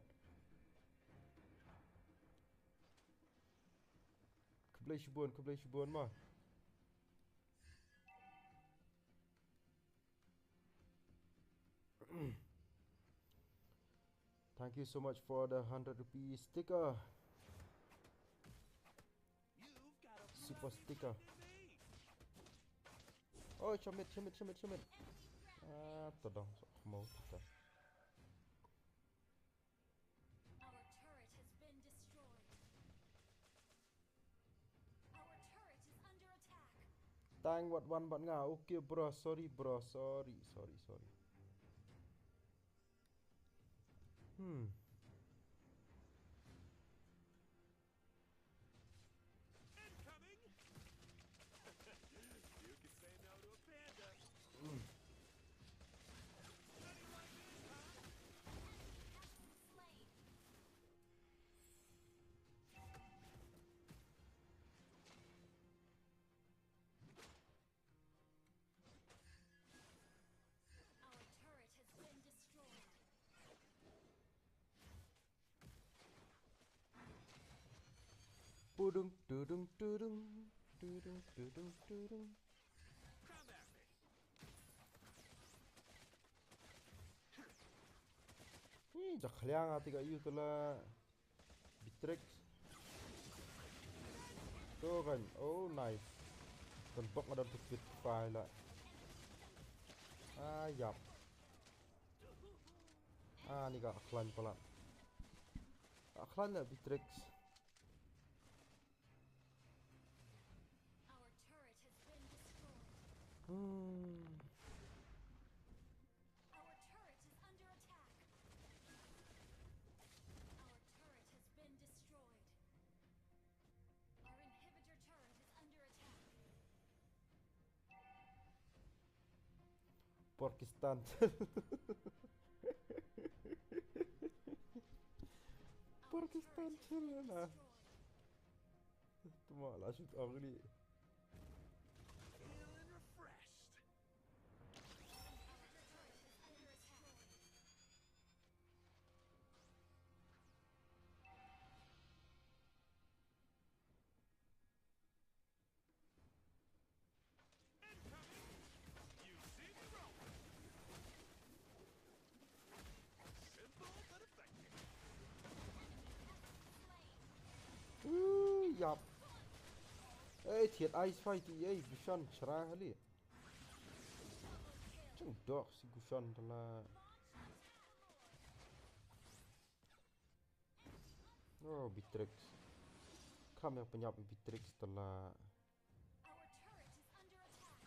Khublei shibun, khublei shibun ma. Thank you so much for the hundred rupee sticker. Super sticker. Oh, shimit, shimit, shimit, shimit. Ah, tadong, so, mau kita. Our turret has been destroyed. Our turret is under attack. Tang wat wan bat nga. Okay, bro. Sorry, bro. Sorry, sorry, sorry. Hmm. Incoming. You can say no to a panda. Our turret has been destroyed. Pudung, tudung, tudung, tudung, tudung, tudung. Ih, jak khliang ati ka yu tu la. Beatrix. Tu kan. Oh, nice. Kan bok ada tu fit file la. Ah, yap. Ah, ni ka klan pala. Ka klan la Beatrix. Our turret has been destroyed. Hmm. Our turret is under attack. Our turret has been destroyed. Our inhibitor turret is under attack. Pakistan. Pakistan channel lah. Tuma la shoot ugly. Feeling refreshed. Incoming! You see me rolling. Simple but effective. Ui, yap. Ei, thied ice fight ti ei, Gushan chra hali. Chang dok si Gushan tala. Oh, Beatrix. Kam yang penyap Beatrix tala. Our turret is under attack.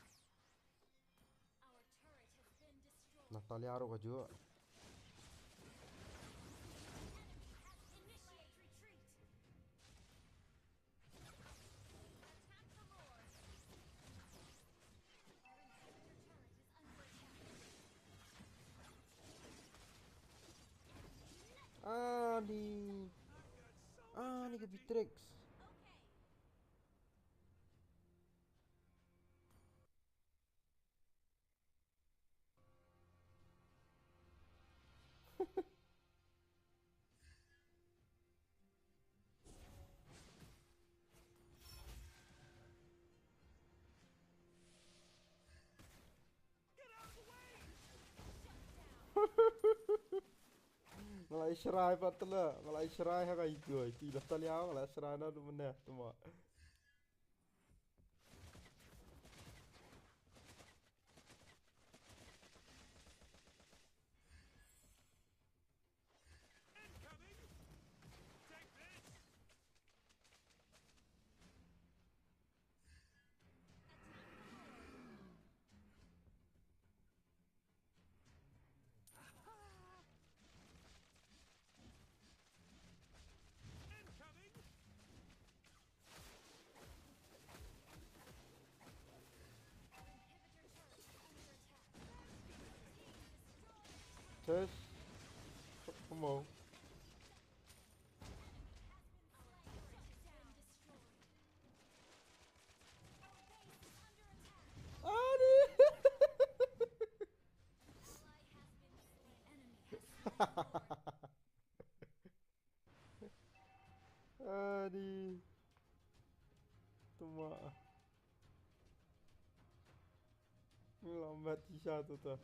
Our turret has been destroyed. Natalia ro ka ju. Enemy has initiate retreat. Attack the Lord. Our inhibitor turret is under attack. Ani. Ani ka Beatrix. Okay. Nga la shrai pat tala, nga la shrai ha ka ito, ito da taliaw, nga la shrai na du mene, tuma. Incoming! Take this! Incoming! Cześć. Pomogę. Ani. Tuma. Lambat shisha tu tu.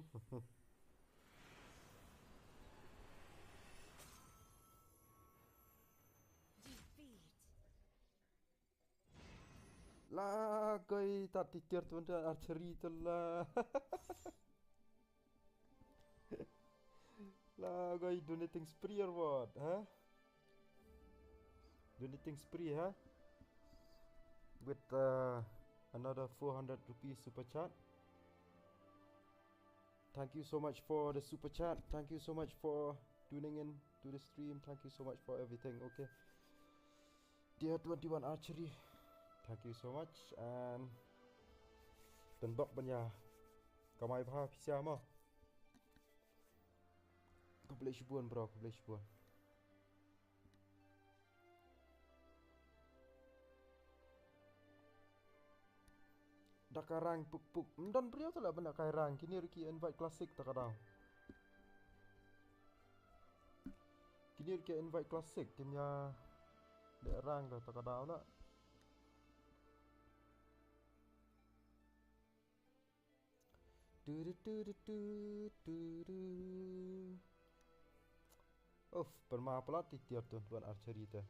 Defeat. La koi tat titir tu benda archery tu la. La koi donating spree or what, huh? Donating spree, huh? With uh, another four hundred rupees super chat. Thank you so much for the super chat. Thank you so much for tuning in to the stream. Thank you so much for everything. Okay. Tier twenty-one archery. Thank you so much and pynbok ban ïa kamai bha pisa mo. Khublei shibun bro, khublei shibun. Da ka rank puk puk. Ym don briew te la ban da ka rank. Kine ruh ki invite classic ta ka daw. Kine ruh ki invite classic kin ïa da rank da ta ka daw la. Tu tu tu tu tu tu tu. Uff, pynma palat ti tiar tu tuan archery te.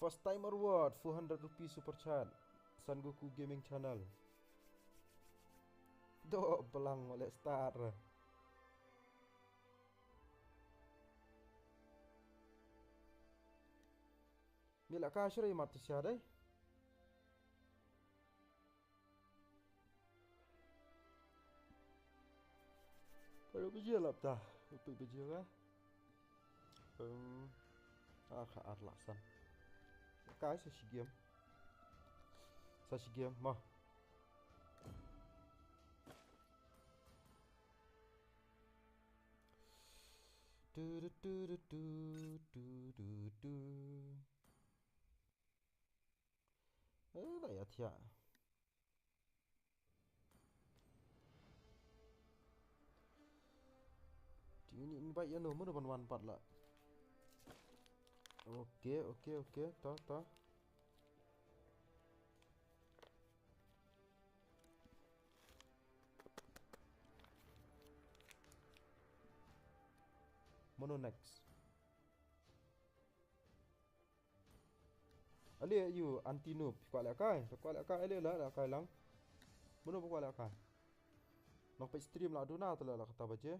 First timer reward, four hundred rupees super chat. Son Goku Gaming Channel. Doh, belang molek start. Mila ka shri mat tu sia dai. Pero biji lap ta. Upi biji ka. Um, ah, ka ar laksan. Ka sa shi game. Sa shi game, ma. Tu, tu, tu, tu, tu, tu, tu. Eh, la ïa thiah. Ti ni invite ïa no, mano ban wan pat la. Okay, okay, okay, ta, ta. Mano next? Ale ïa u anti noob, kwah lehkai, kwah lehkai, ale la lehkai lang. Mano ba kwah lehkai? Nong peit stream la duna te la, la kata baje.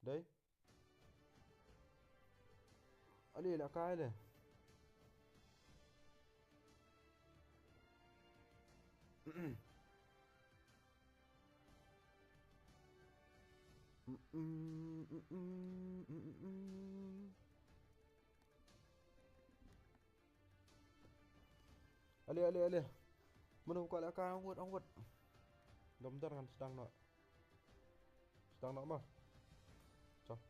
Dei. Ale lehkai le. Ale, ale, ale. Mano kwah lehkai, ong wad, ong wad. Dom dar ngan sdang noh. Sdang noh ma. Chong.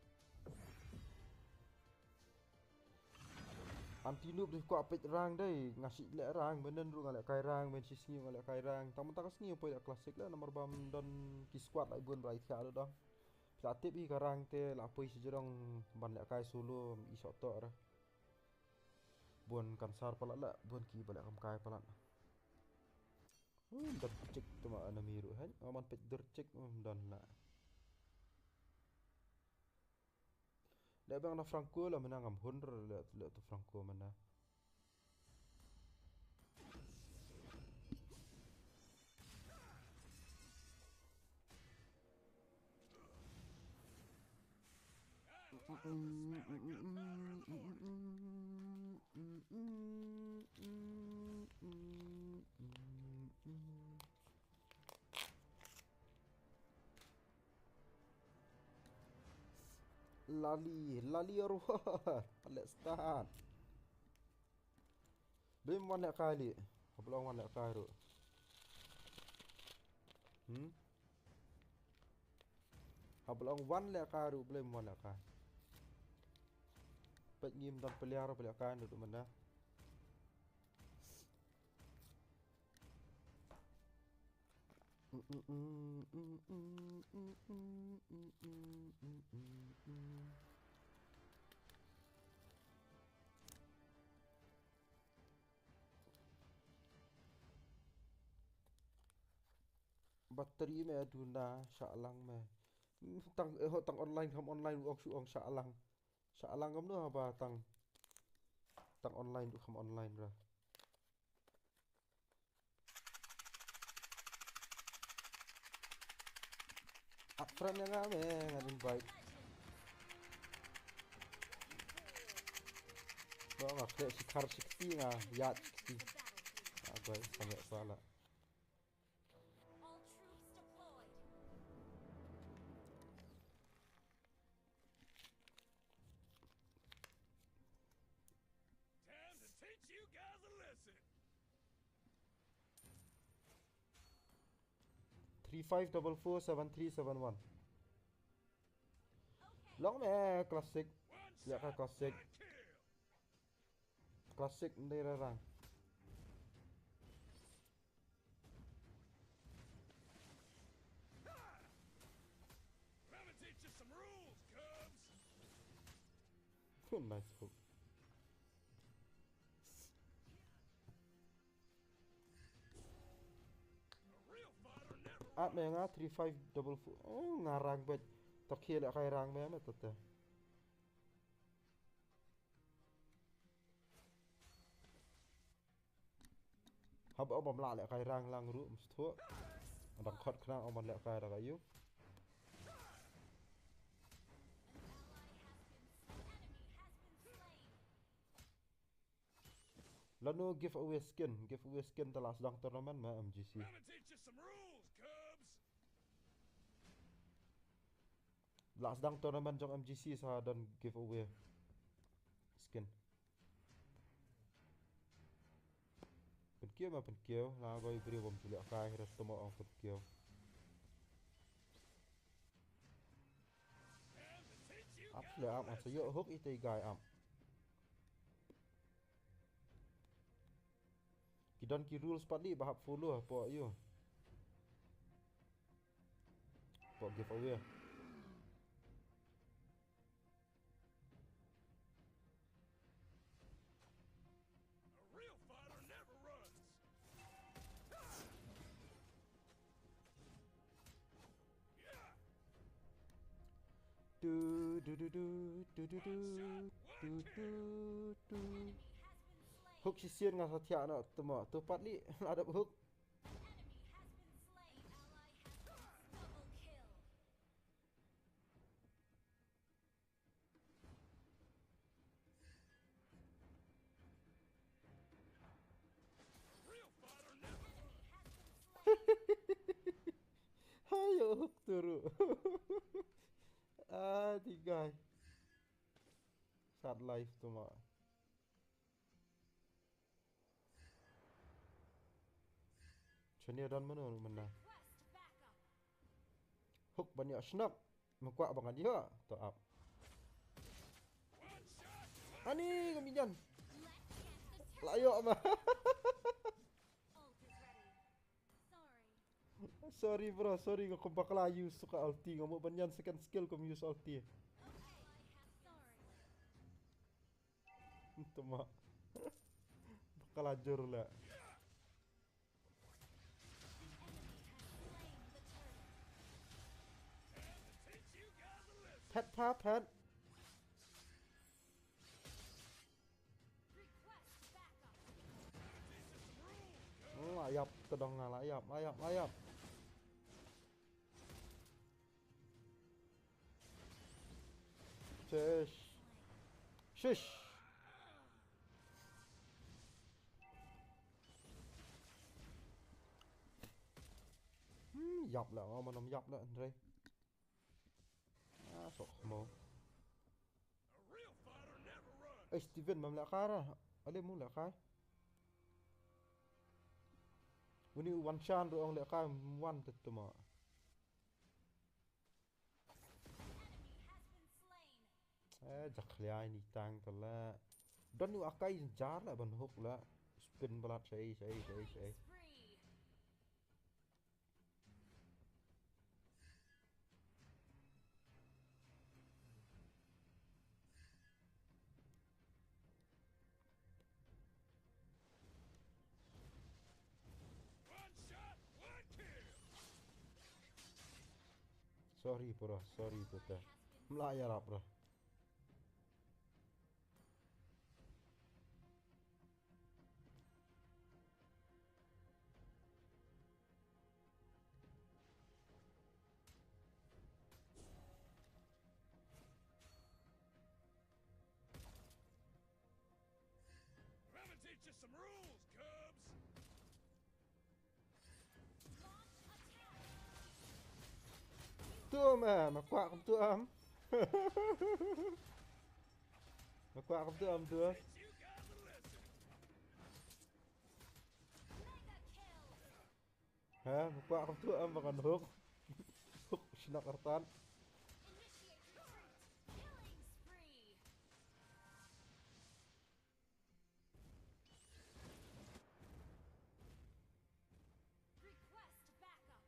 Anti noob dei kwah peit rank dei, nga shu leh rank, mynnin ruh nga lehkai rank, mynshi sngi nga lehkai rank. Tang mynta ka sngi poi leh classic la, namar ba ym don ki squad la bun ba la thiah ruh dang. Phi la tip hi ka rank te la poi shi jrong ban lehkai solo, i shoh toh re. Bun kan sar palat la, bun ki ba leh kam kai palat. Ui, ym don check tu ma enemy ruh, hein. Nga man peit dur check, ym don la. Leh bang na Franco la mynna ngam hun re leh, leh tu Franco mynna. Lali, lali arwah. Let's start. Blame wan lehkai leh. Haba long wan lehkai ruh. Hmm? Haba long wan lehkai ruh, blame wan lehkai. Peit ngim don player ba lehkai ruh mynta. Battery me duna shah lang me. Tang, eh, tang online kham online u ong shu ong shah lang. Shah lang kamno haba tang, tang online u kham online ra. At friend ïa nga me, ngan invite. Ba nga khleh shi khar shi kti, nga ïaid kti. Nga bai sameh pala. All troops deployed. Time to teach you guys a lesson. Three five double four seven three seven one. Long me classic. One shot, one kill. Classic ndai rarang. Let me teach you some rules, cubs. Nice hook. A real fighter never runs. At me nga three five double four. Oh, nga rang bet. Tok hiel kai rang me me tote. Haba ong bym lah lehkai rang lang ruh msthuh. Dang khot khnang ong ban lehkai da ka ïu. Lano giveaway skin, giveaway skin te la sdang tournament ma M G C. Let me teach you some rules, cubs. La sdang tournament jong M G C sa don giveaway skin. Pynkiew ma pynkiew, la bai briew bym ju lehkai, hira temo ong pynkiew. Ap le ap, ap sa ïoh hook ite guy ap. Ki don ki rules pat li ba hap follow hapoh ïu. Hapoh giveaway. A real fighter never runs. Tu, tu, tu, tu, tu, tu, tu, tu, tu, tu. Hook shisien nga sa thiah noh, tu mo, tu pat li, la dap hook. Hayo hook turu. Ah, tigai. Sad life tu ma. Chania don mano mana. Hook ban ïoh shnok. Mengkwah ba ngan ïoh. To ap. Ani ka minyan. La ïoh ma. Sorry bro, sorry, nga kum bakla use ka ulti, nga mo ban ïan second skill kum use ulti. Tama. Bakla jur la. Pet pa pet. La ïap, tedong la ïap, la ïap, la ïap. Shish. Shish. Hmm, ïap la, oh, manom ïap la, Andre. Ah, sok mo. Ei, Steven, mam lehkai ra. Ale mu lehkai. Uni u wan shan ruh ong leh ka wan te tuma. Eh, jakhlia ini tang tala. Don u akai jar la ban hook la. Spin balat sei, sei, sei, sei. Sorry bro, sorry bro. Mla yarap bro. Let me teach you some rules, Cubs. Tuh man, aku akan tuh am. Aku akan tuh am tuh. Ha, aku akan tuh am makan hook. Hook sinak artan. Request backup.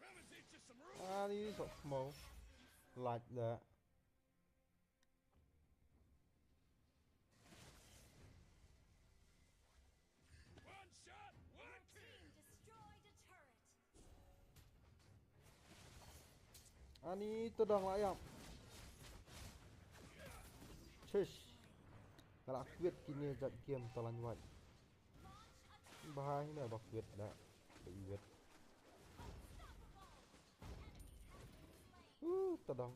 Let me teach you some rules. Ah, these are small. Like that. One shot, one kill. Team destroyed a turret. Ani to dang la ïap. Shish. Nga la quit kine jait game talan wait. Bahai ne ba quit da. Ba iwet. Uh, to dang.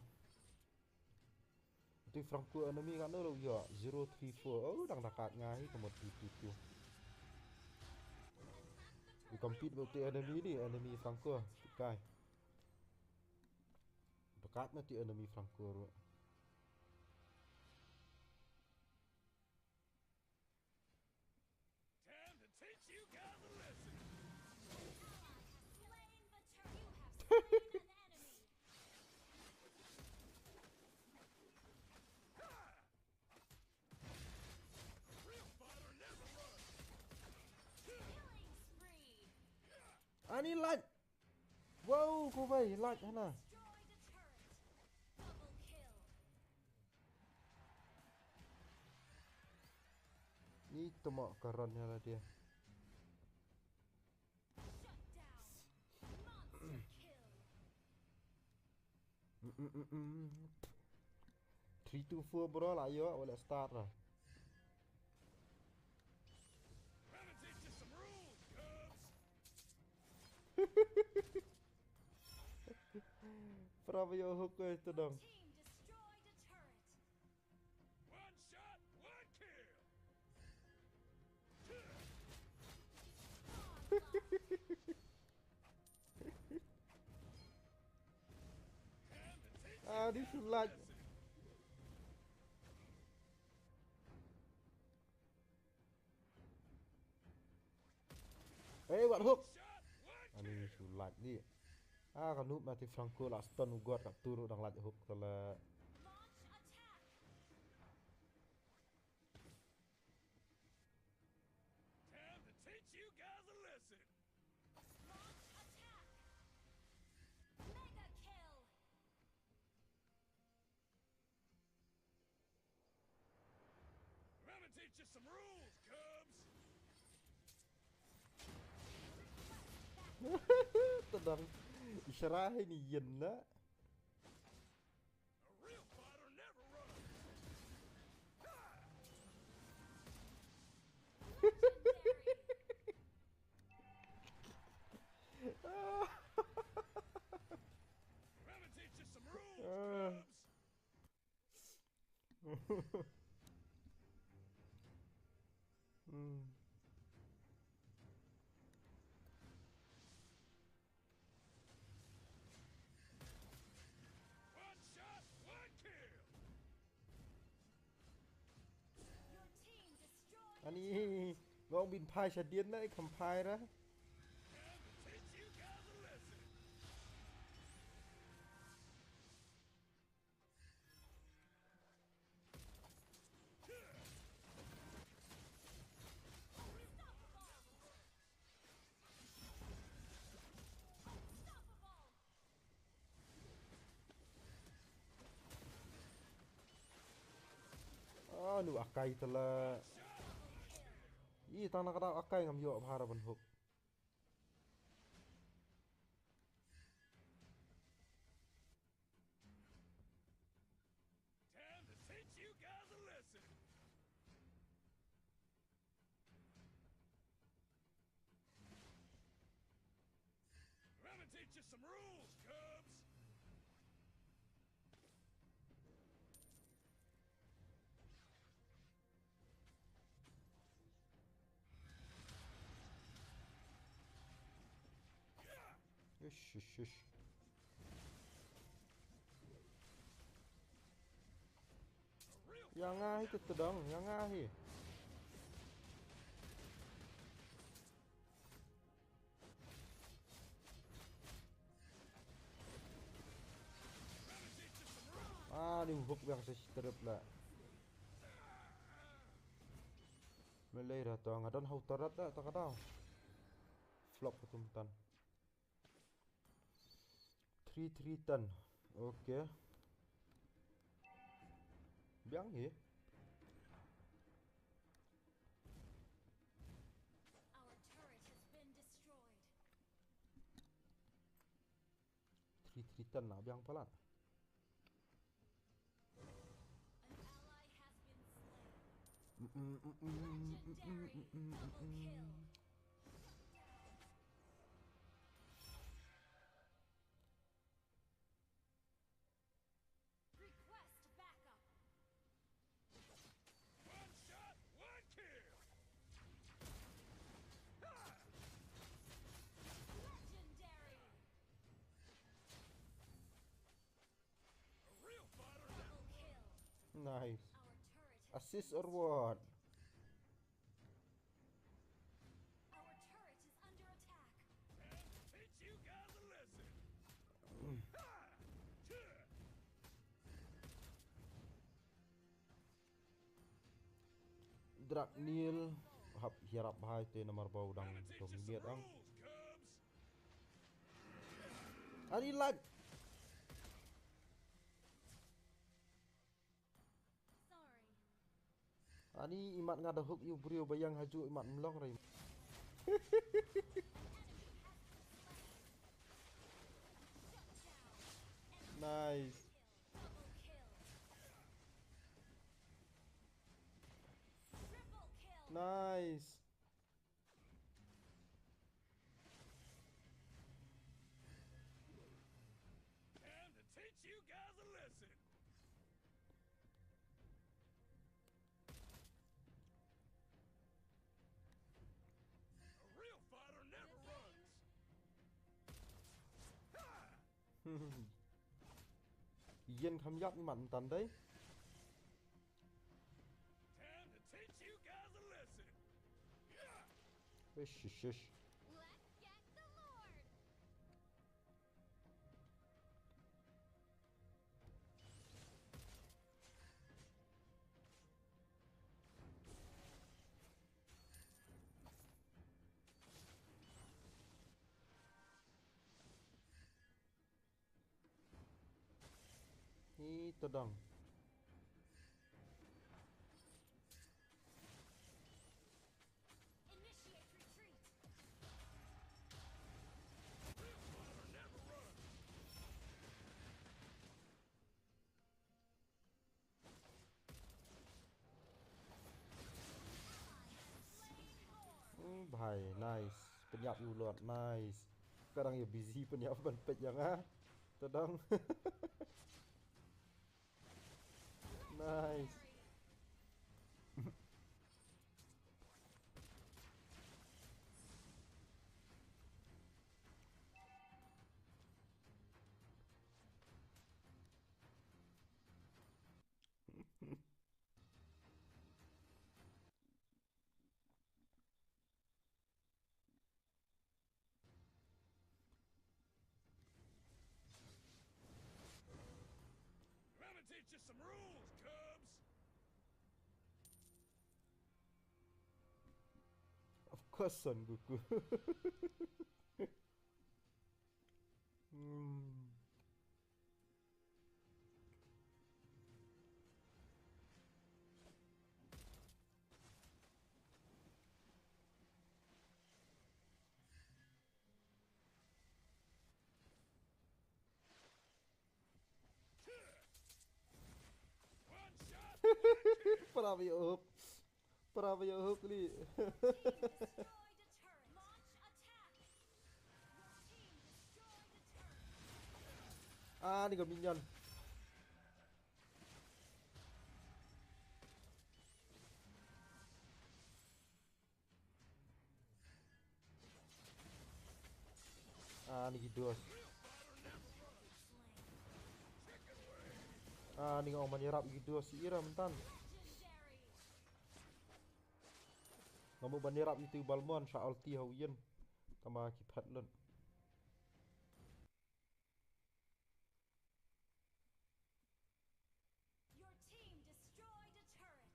Ti Franco enemy kan lo ya zero three four. Oh, dang dakat ngai ka mot tu tu tu. Di compete ba ti enemy di, enemy Franco. Kai. Dakat na ti enemy Franco ro. Time to teach you guys a lesson. An ally has slain the turtle. You have slain an enemy. Ha! A real fighter never runs. Killing spree. Ani light. Wow, ko bai light hana. Destroy the turret. Double kill. Ni tuma karan ya la dia. Shut down. Monster kill. Mm, mm, mm, mm. Three, two, four, bro, la yo, wala start la. Let me teach you some rules, Cubs. Pra ba yo hook ko ito dong. Team destroyed a turret. One shot, one kill. Ah, this is like. Hey, what hook? Ani su light ni. Ah, ka noob mati Franco la stun u god ka turu dang light hook kala. Time to teach you guys a lesson. Launch attack. Mega kill. Let me teach you some rules, Cubs. Tadang. Isyara ni yen la. A real fighter never runs. Let me teach you some rules, Cubs. Hmm. One shot, one kill. Your team destroyed Ani, ngong bin phai sha dien na i kham phai ra. Ah, nu akai tala. Ih, tang na ka dau akai ngam ïoh bha ra ban hook. Time to teach you guys a lesson. Let me teach you some rules, Cubs. Ish, ish, ish. Ïa nga hi, te dang ïa nga hi. Ah, ning hook biang sa strip la. Malay ra to nga don hau tarat da ta ka dau. Flop ka tum tan. Three three tan. Okay. Biang hi. Our turret has been destroyed. Three three tan na biang palat. An ally has been slain. Mm, mm, mm, mm, mm, mm, mm, mm, mm, mm, mm. Legendary double kill. Shut down. Request backup. One shot, one kill. Ha! Legendary. A real fighter. Double kill. Nice. Our turret has Assist been or what? Our turret is under attack. Time to teach you guys a lesson. Ha! Cha! Drak Neil hap hiarap hai te namar bau dang Time to teach you some dominate ang. Rules, Cubs. Ani lag. Sorry. Ani imat nga da hook ïa u briew ba ïeng ha ju imat mlong rai. Nice. Nice. Time to teach you guys a lesson. A real fighter never runs. Ha! Ïeng kham ïap imat myntan dei. Time to teach you guys a lesson. Ish, ish, ish. Let's get the Lord. Hi tadang. Initiate retreat. Hmm, bhai, nice. Pynïap ïa u Lord, nice. Ka dang ïa busy pynïap ban peit ïa nga. Tadang. Nice. Rules, Cubs! Of course, Son Goku. Hmm. Para ïa hook. Para ïa hook li. Ah, ni ka minion. Ah, ni ki dos. Ah, ni nga ong ban ïarap ki dos i ira myntan. Nga mut ban ïarap itu Balmond sha ulti ha u Yin. Tama ki phet lut. Your team destroyed a turret.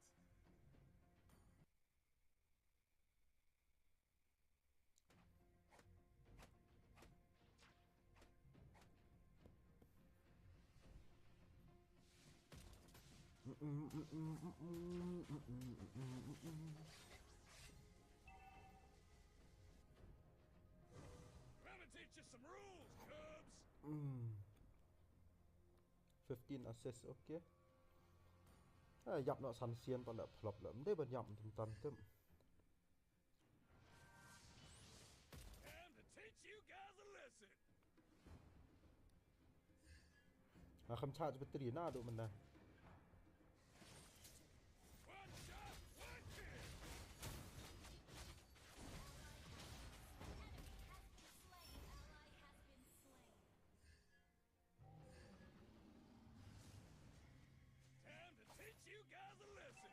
Gonna teach you some rules, Cubs. Mm. Fifteen assist, okay. Ah, ïap noh san sien pat la flop la. Ym dei ban ïap mynta tip. Time to teach you guys a lesson. Ah, kham charge battery naduh mynta. One shot, one kill. Time to teach you guys a lesson.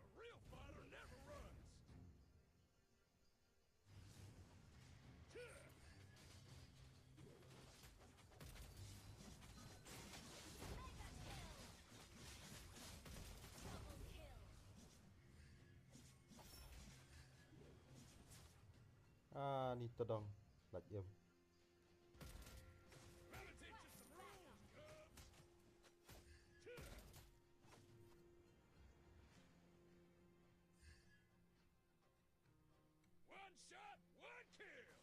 A real fighter never runs. Ah, ni tadong. Lait em. One shot, one kill.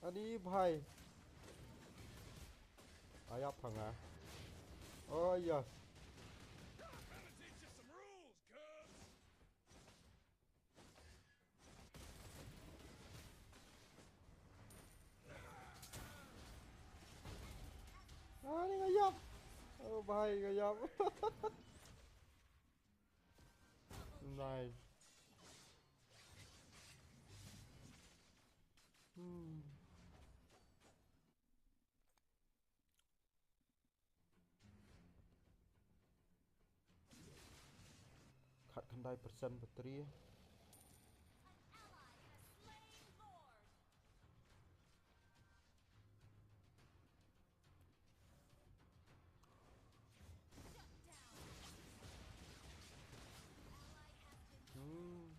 Ani bhai. Ayap hanga. Oh ya. Gonna teach you some rules, Cubs. Ah, ni ngayap. Oh, bhai, ngayap. Nice. Hmm. Khat khyndai percent battery. Hmm.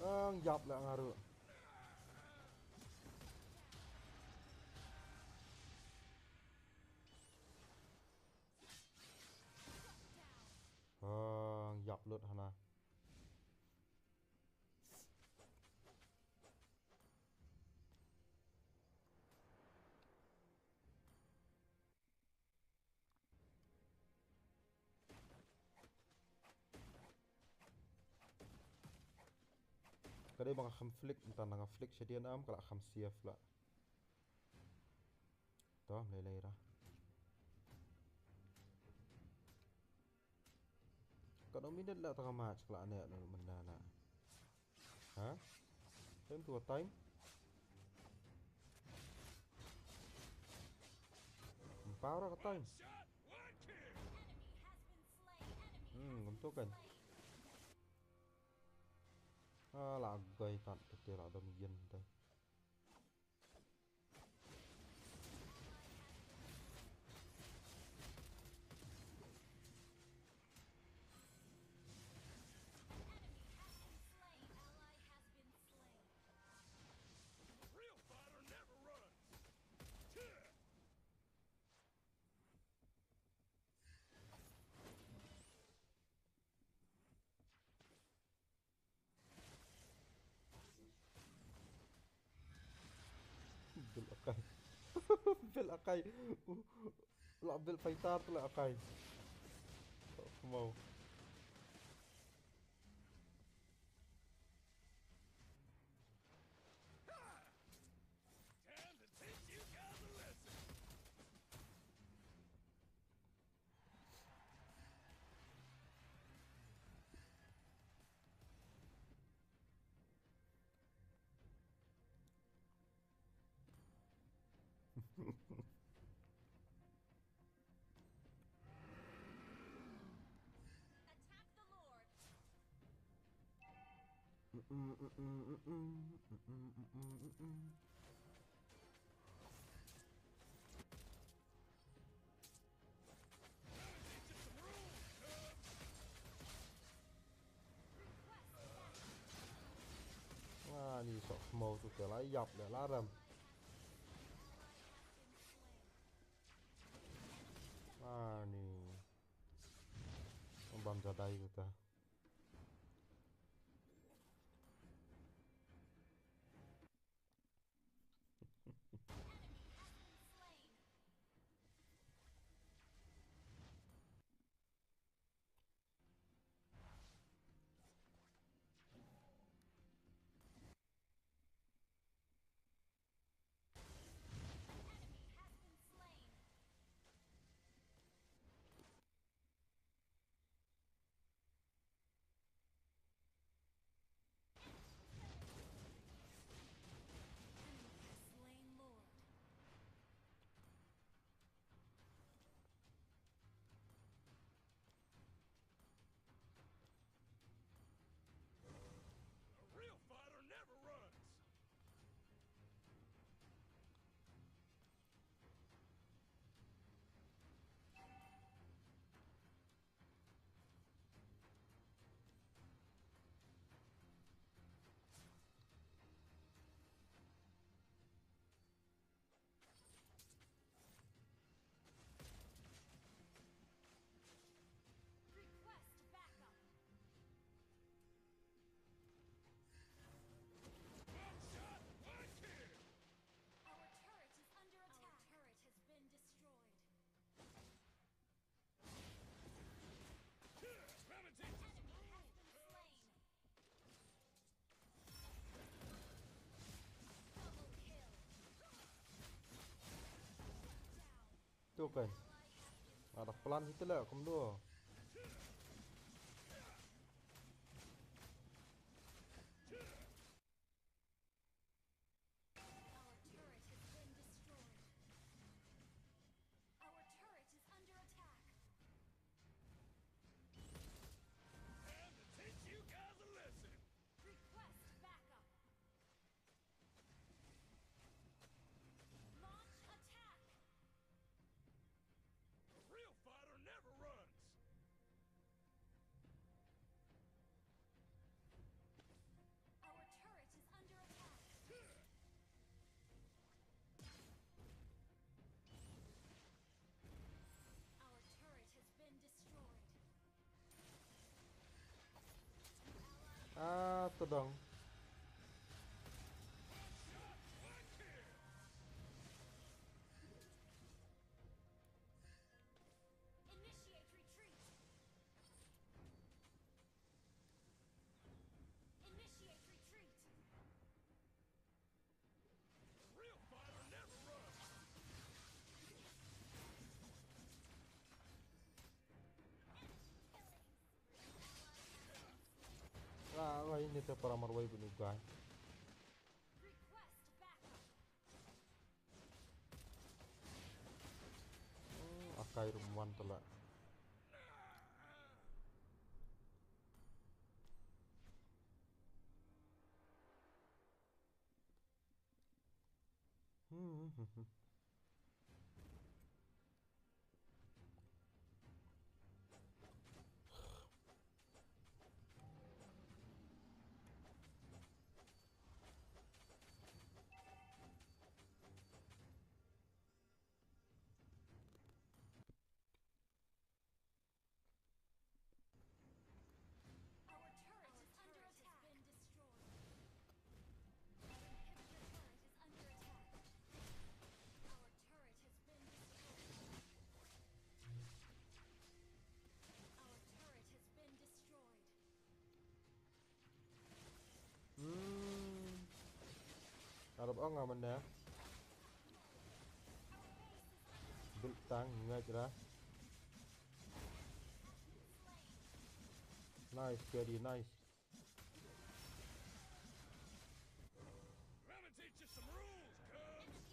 Ang yap la nga ruh. Ang yap lut hana. Dei ba nga kham flick, mynta nga flick shadien am, ka la kham safe la. To, lei lei ra. Katno minit la tang ka match ka la ne no mynta na. Ha? Time to time. Power ka time. Hmm, kumto kan. Ah, la gai tat te la dam yen te. Bel akai. Bel akai. Uh, la bel fighter tu la akai. Mau. Ani sok mau tu ke la yap le la ram. Ani. Bam jadai tu ta. A real fighter never runs. Request backup. One shot, one kill. Our turret is under attack. Our turret has been destroyed. Enemy has been slain. Tu kan. Ada plan kita lah, kumdo. Our turret has been destroyed. Our turret is under attack. Time to teach you guys a lesson. Request backup. Launch attack. A real fighter never runs. Our turret is under attack. Our turret has been destroyed. Ah, todong. Initiate retreat. Initiate retreat. Te para marwei bini guy. Hmm, akai rum wan tala. Hmm. Our turret is under attack. Our turret has been destroyed. Our inhibitor turret is under attack. Our turret has been destroyed. Our turret has been destroyed. Hmm. Arap ong aman ya. Bil tang ngajra. Nice, Gary, nice. Let me teach you some rules, cubs.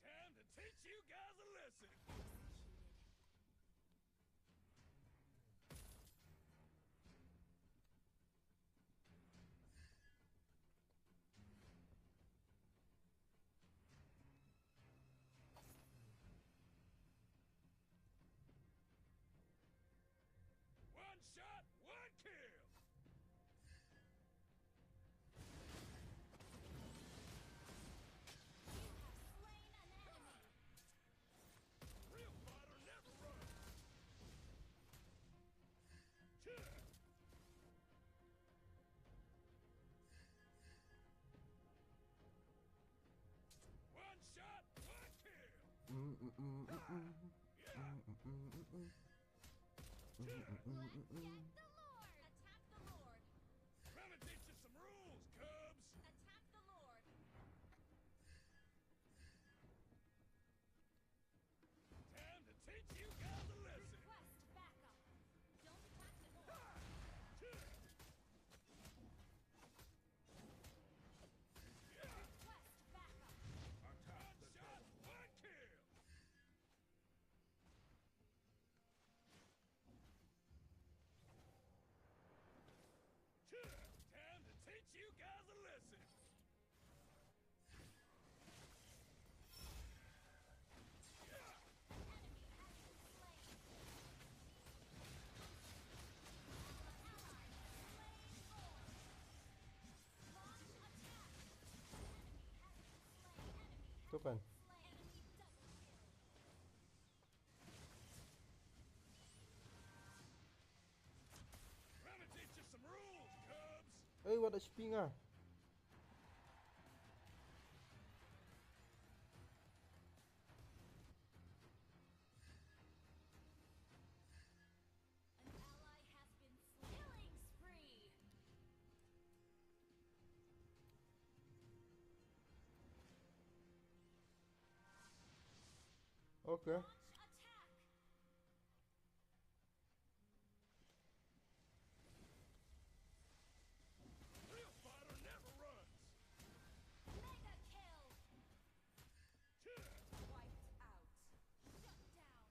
Time to teach you guys a lesson. One shot, one kill. You have slain an enemy. Real fighter never runs. Cheer. One shot, one kill. Mm, mm, mm, mm, mm. Yeah. Mm, mm, mm, mm, mm. Cheer. Mm, mm, mm, mm, mm. Let's get the Lord. Attack the Lord. Let me teach you some rules, cubs. Attack the Lord. Time to teach you guys a lesson. Request backup. Don't attack the Lord. Request backup. One shot, one kill. Time to teach you guys a lesson. Tukan. Let me teach you some rules, cubs. Hey, what a spinga. An ally has been slain. Killing spree. Okay. Launch attack. Real fighter never runs. Mega kill. Wiped out. Shut down.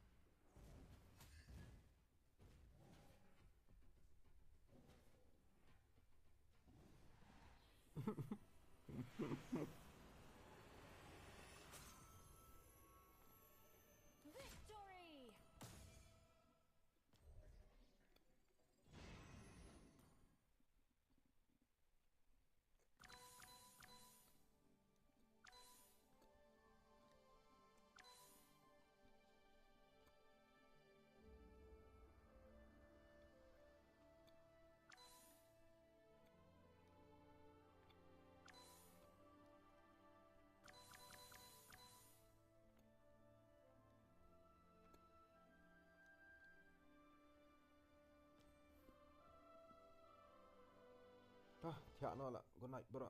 Victory! Ah, thiah noh la. Good night, bro.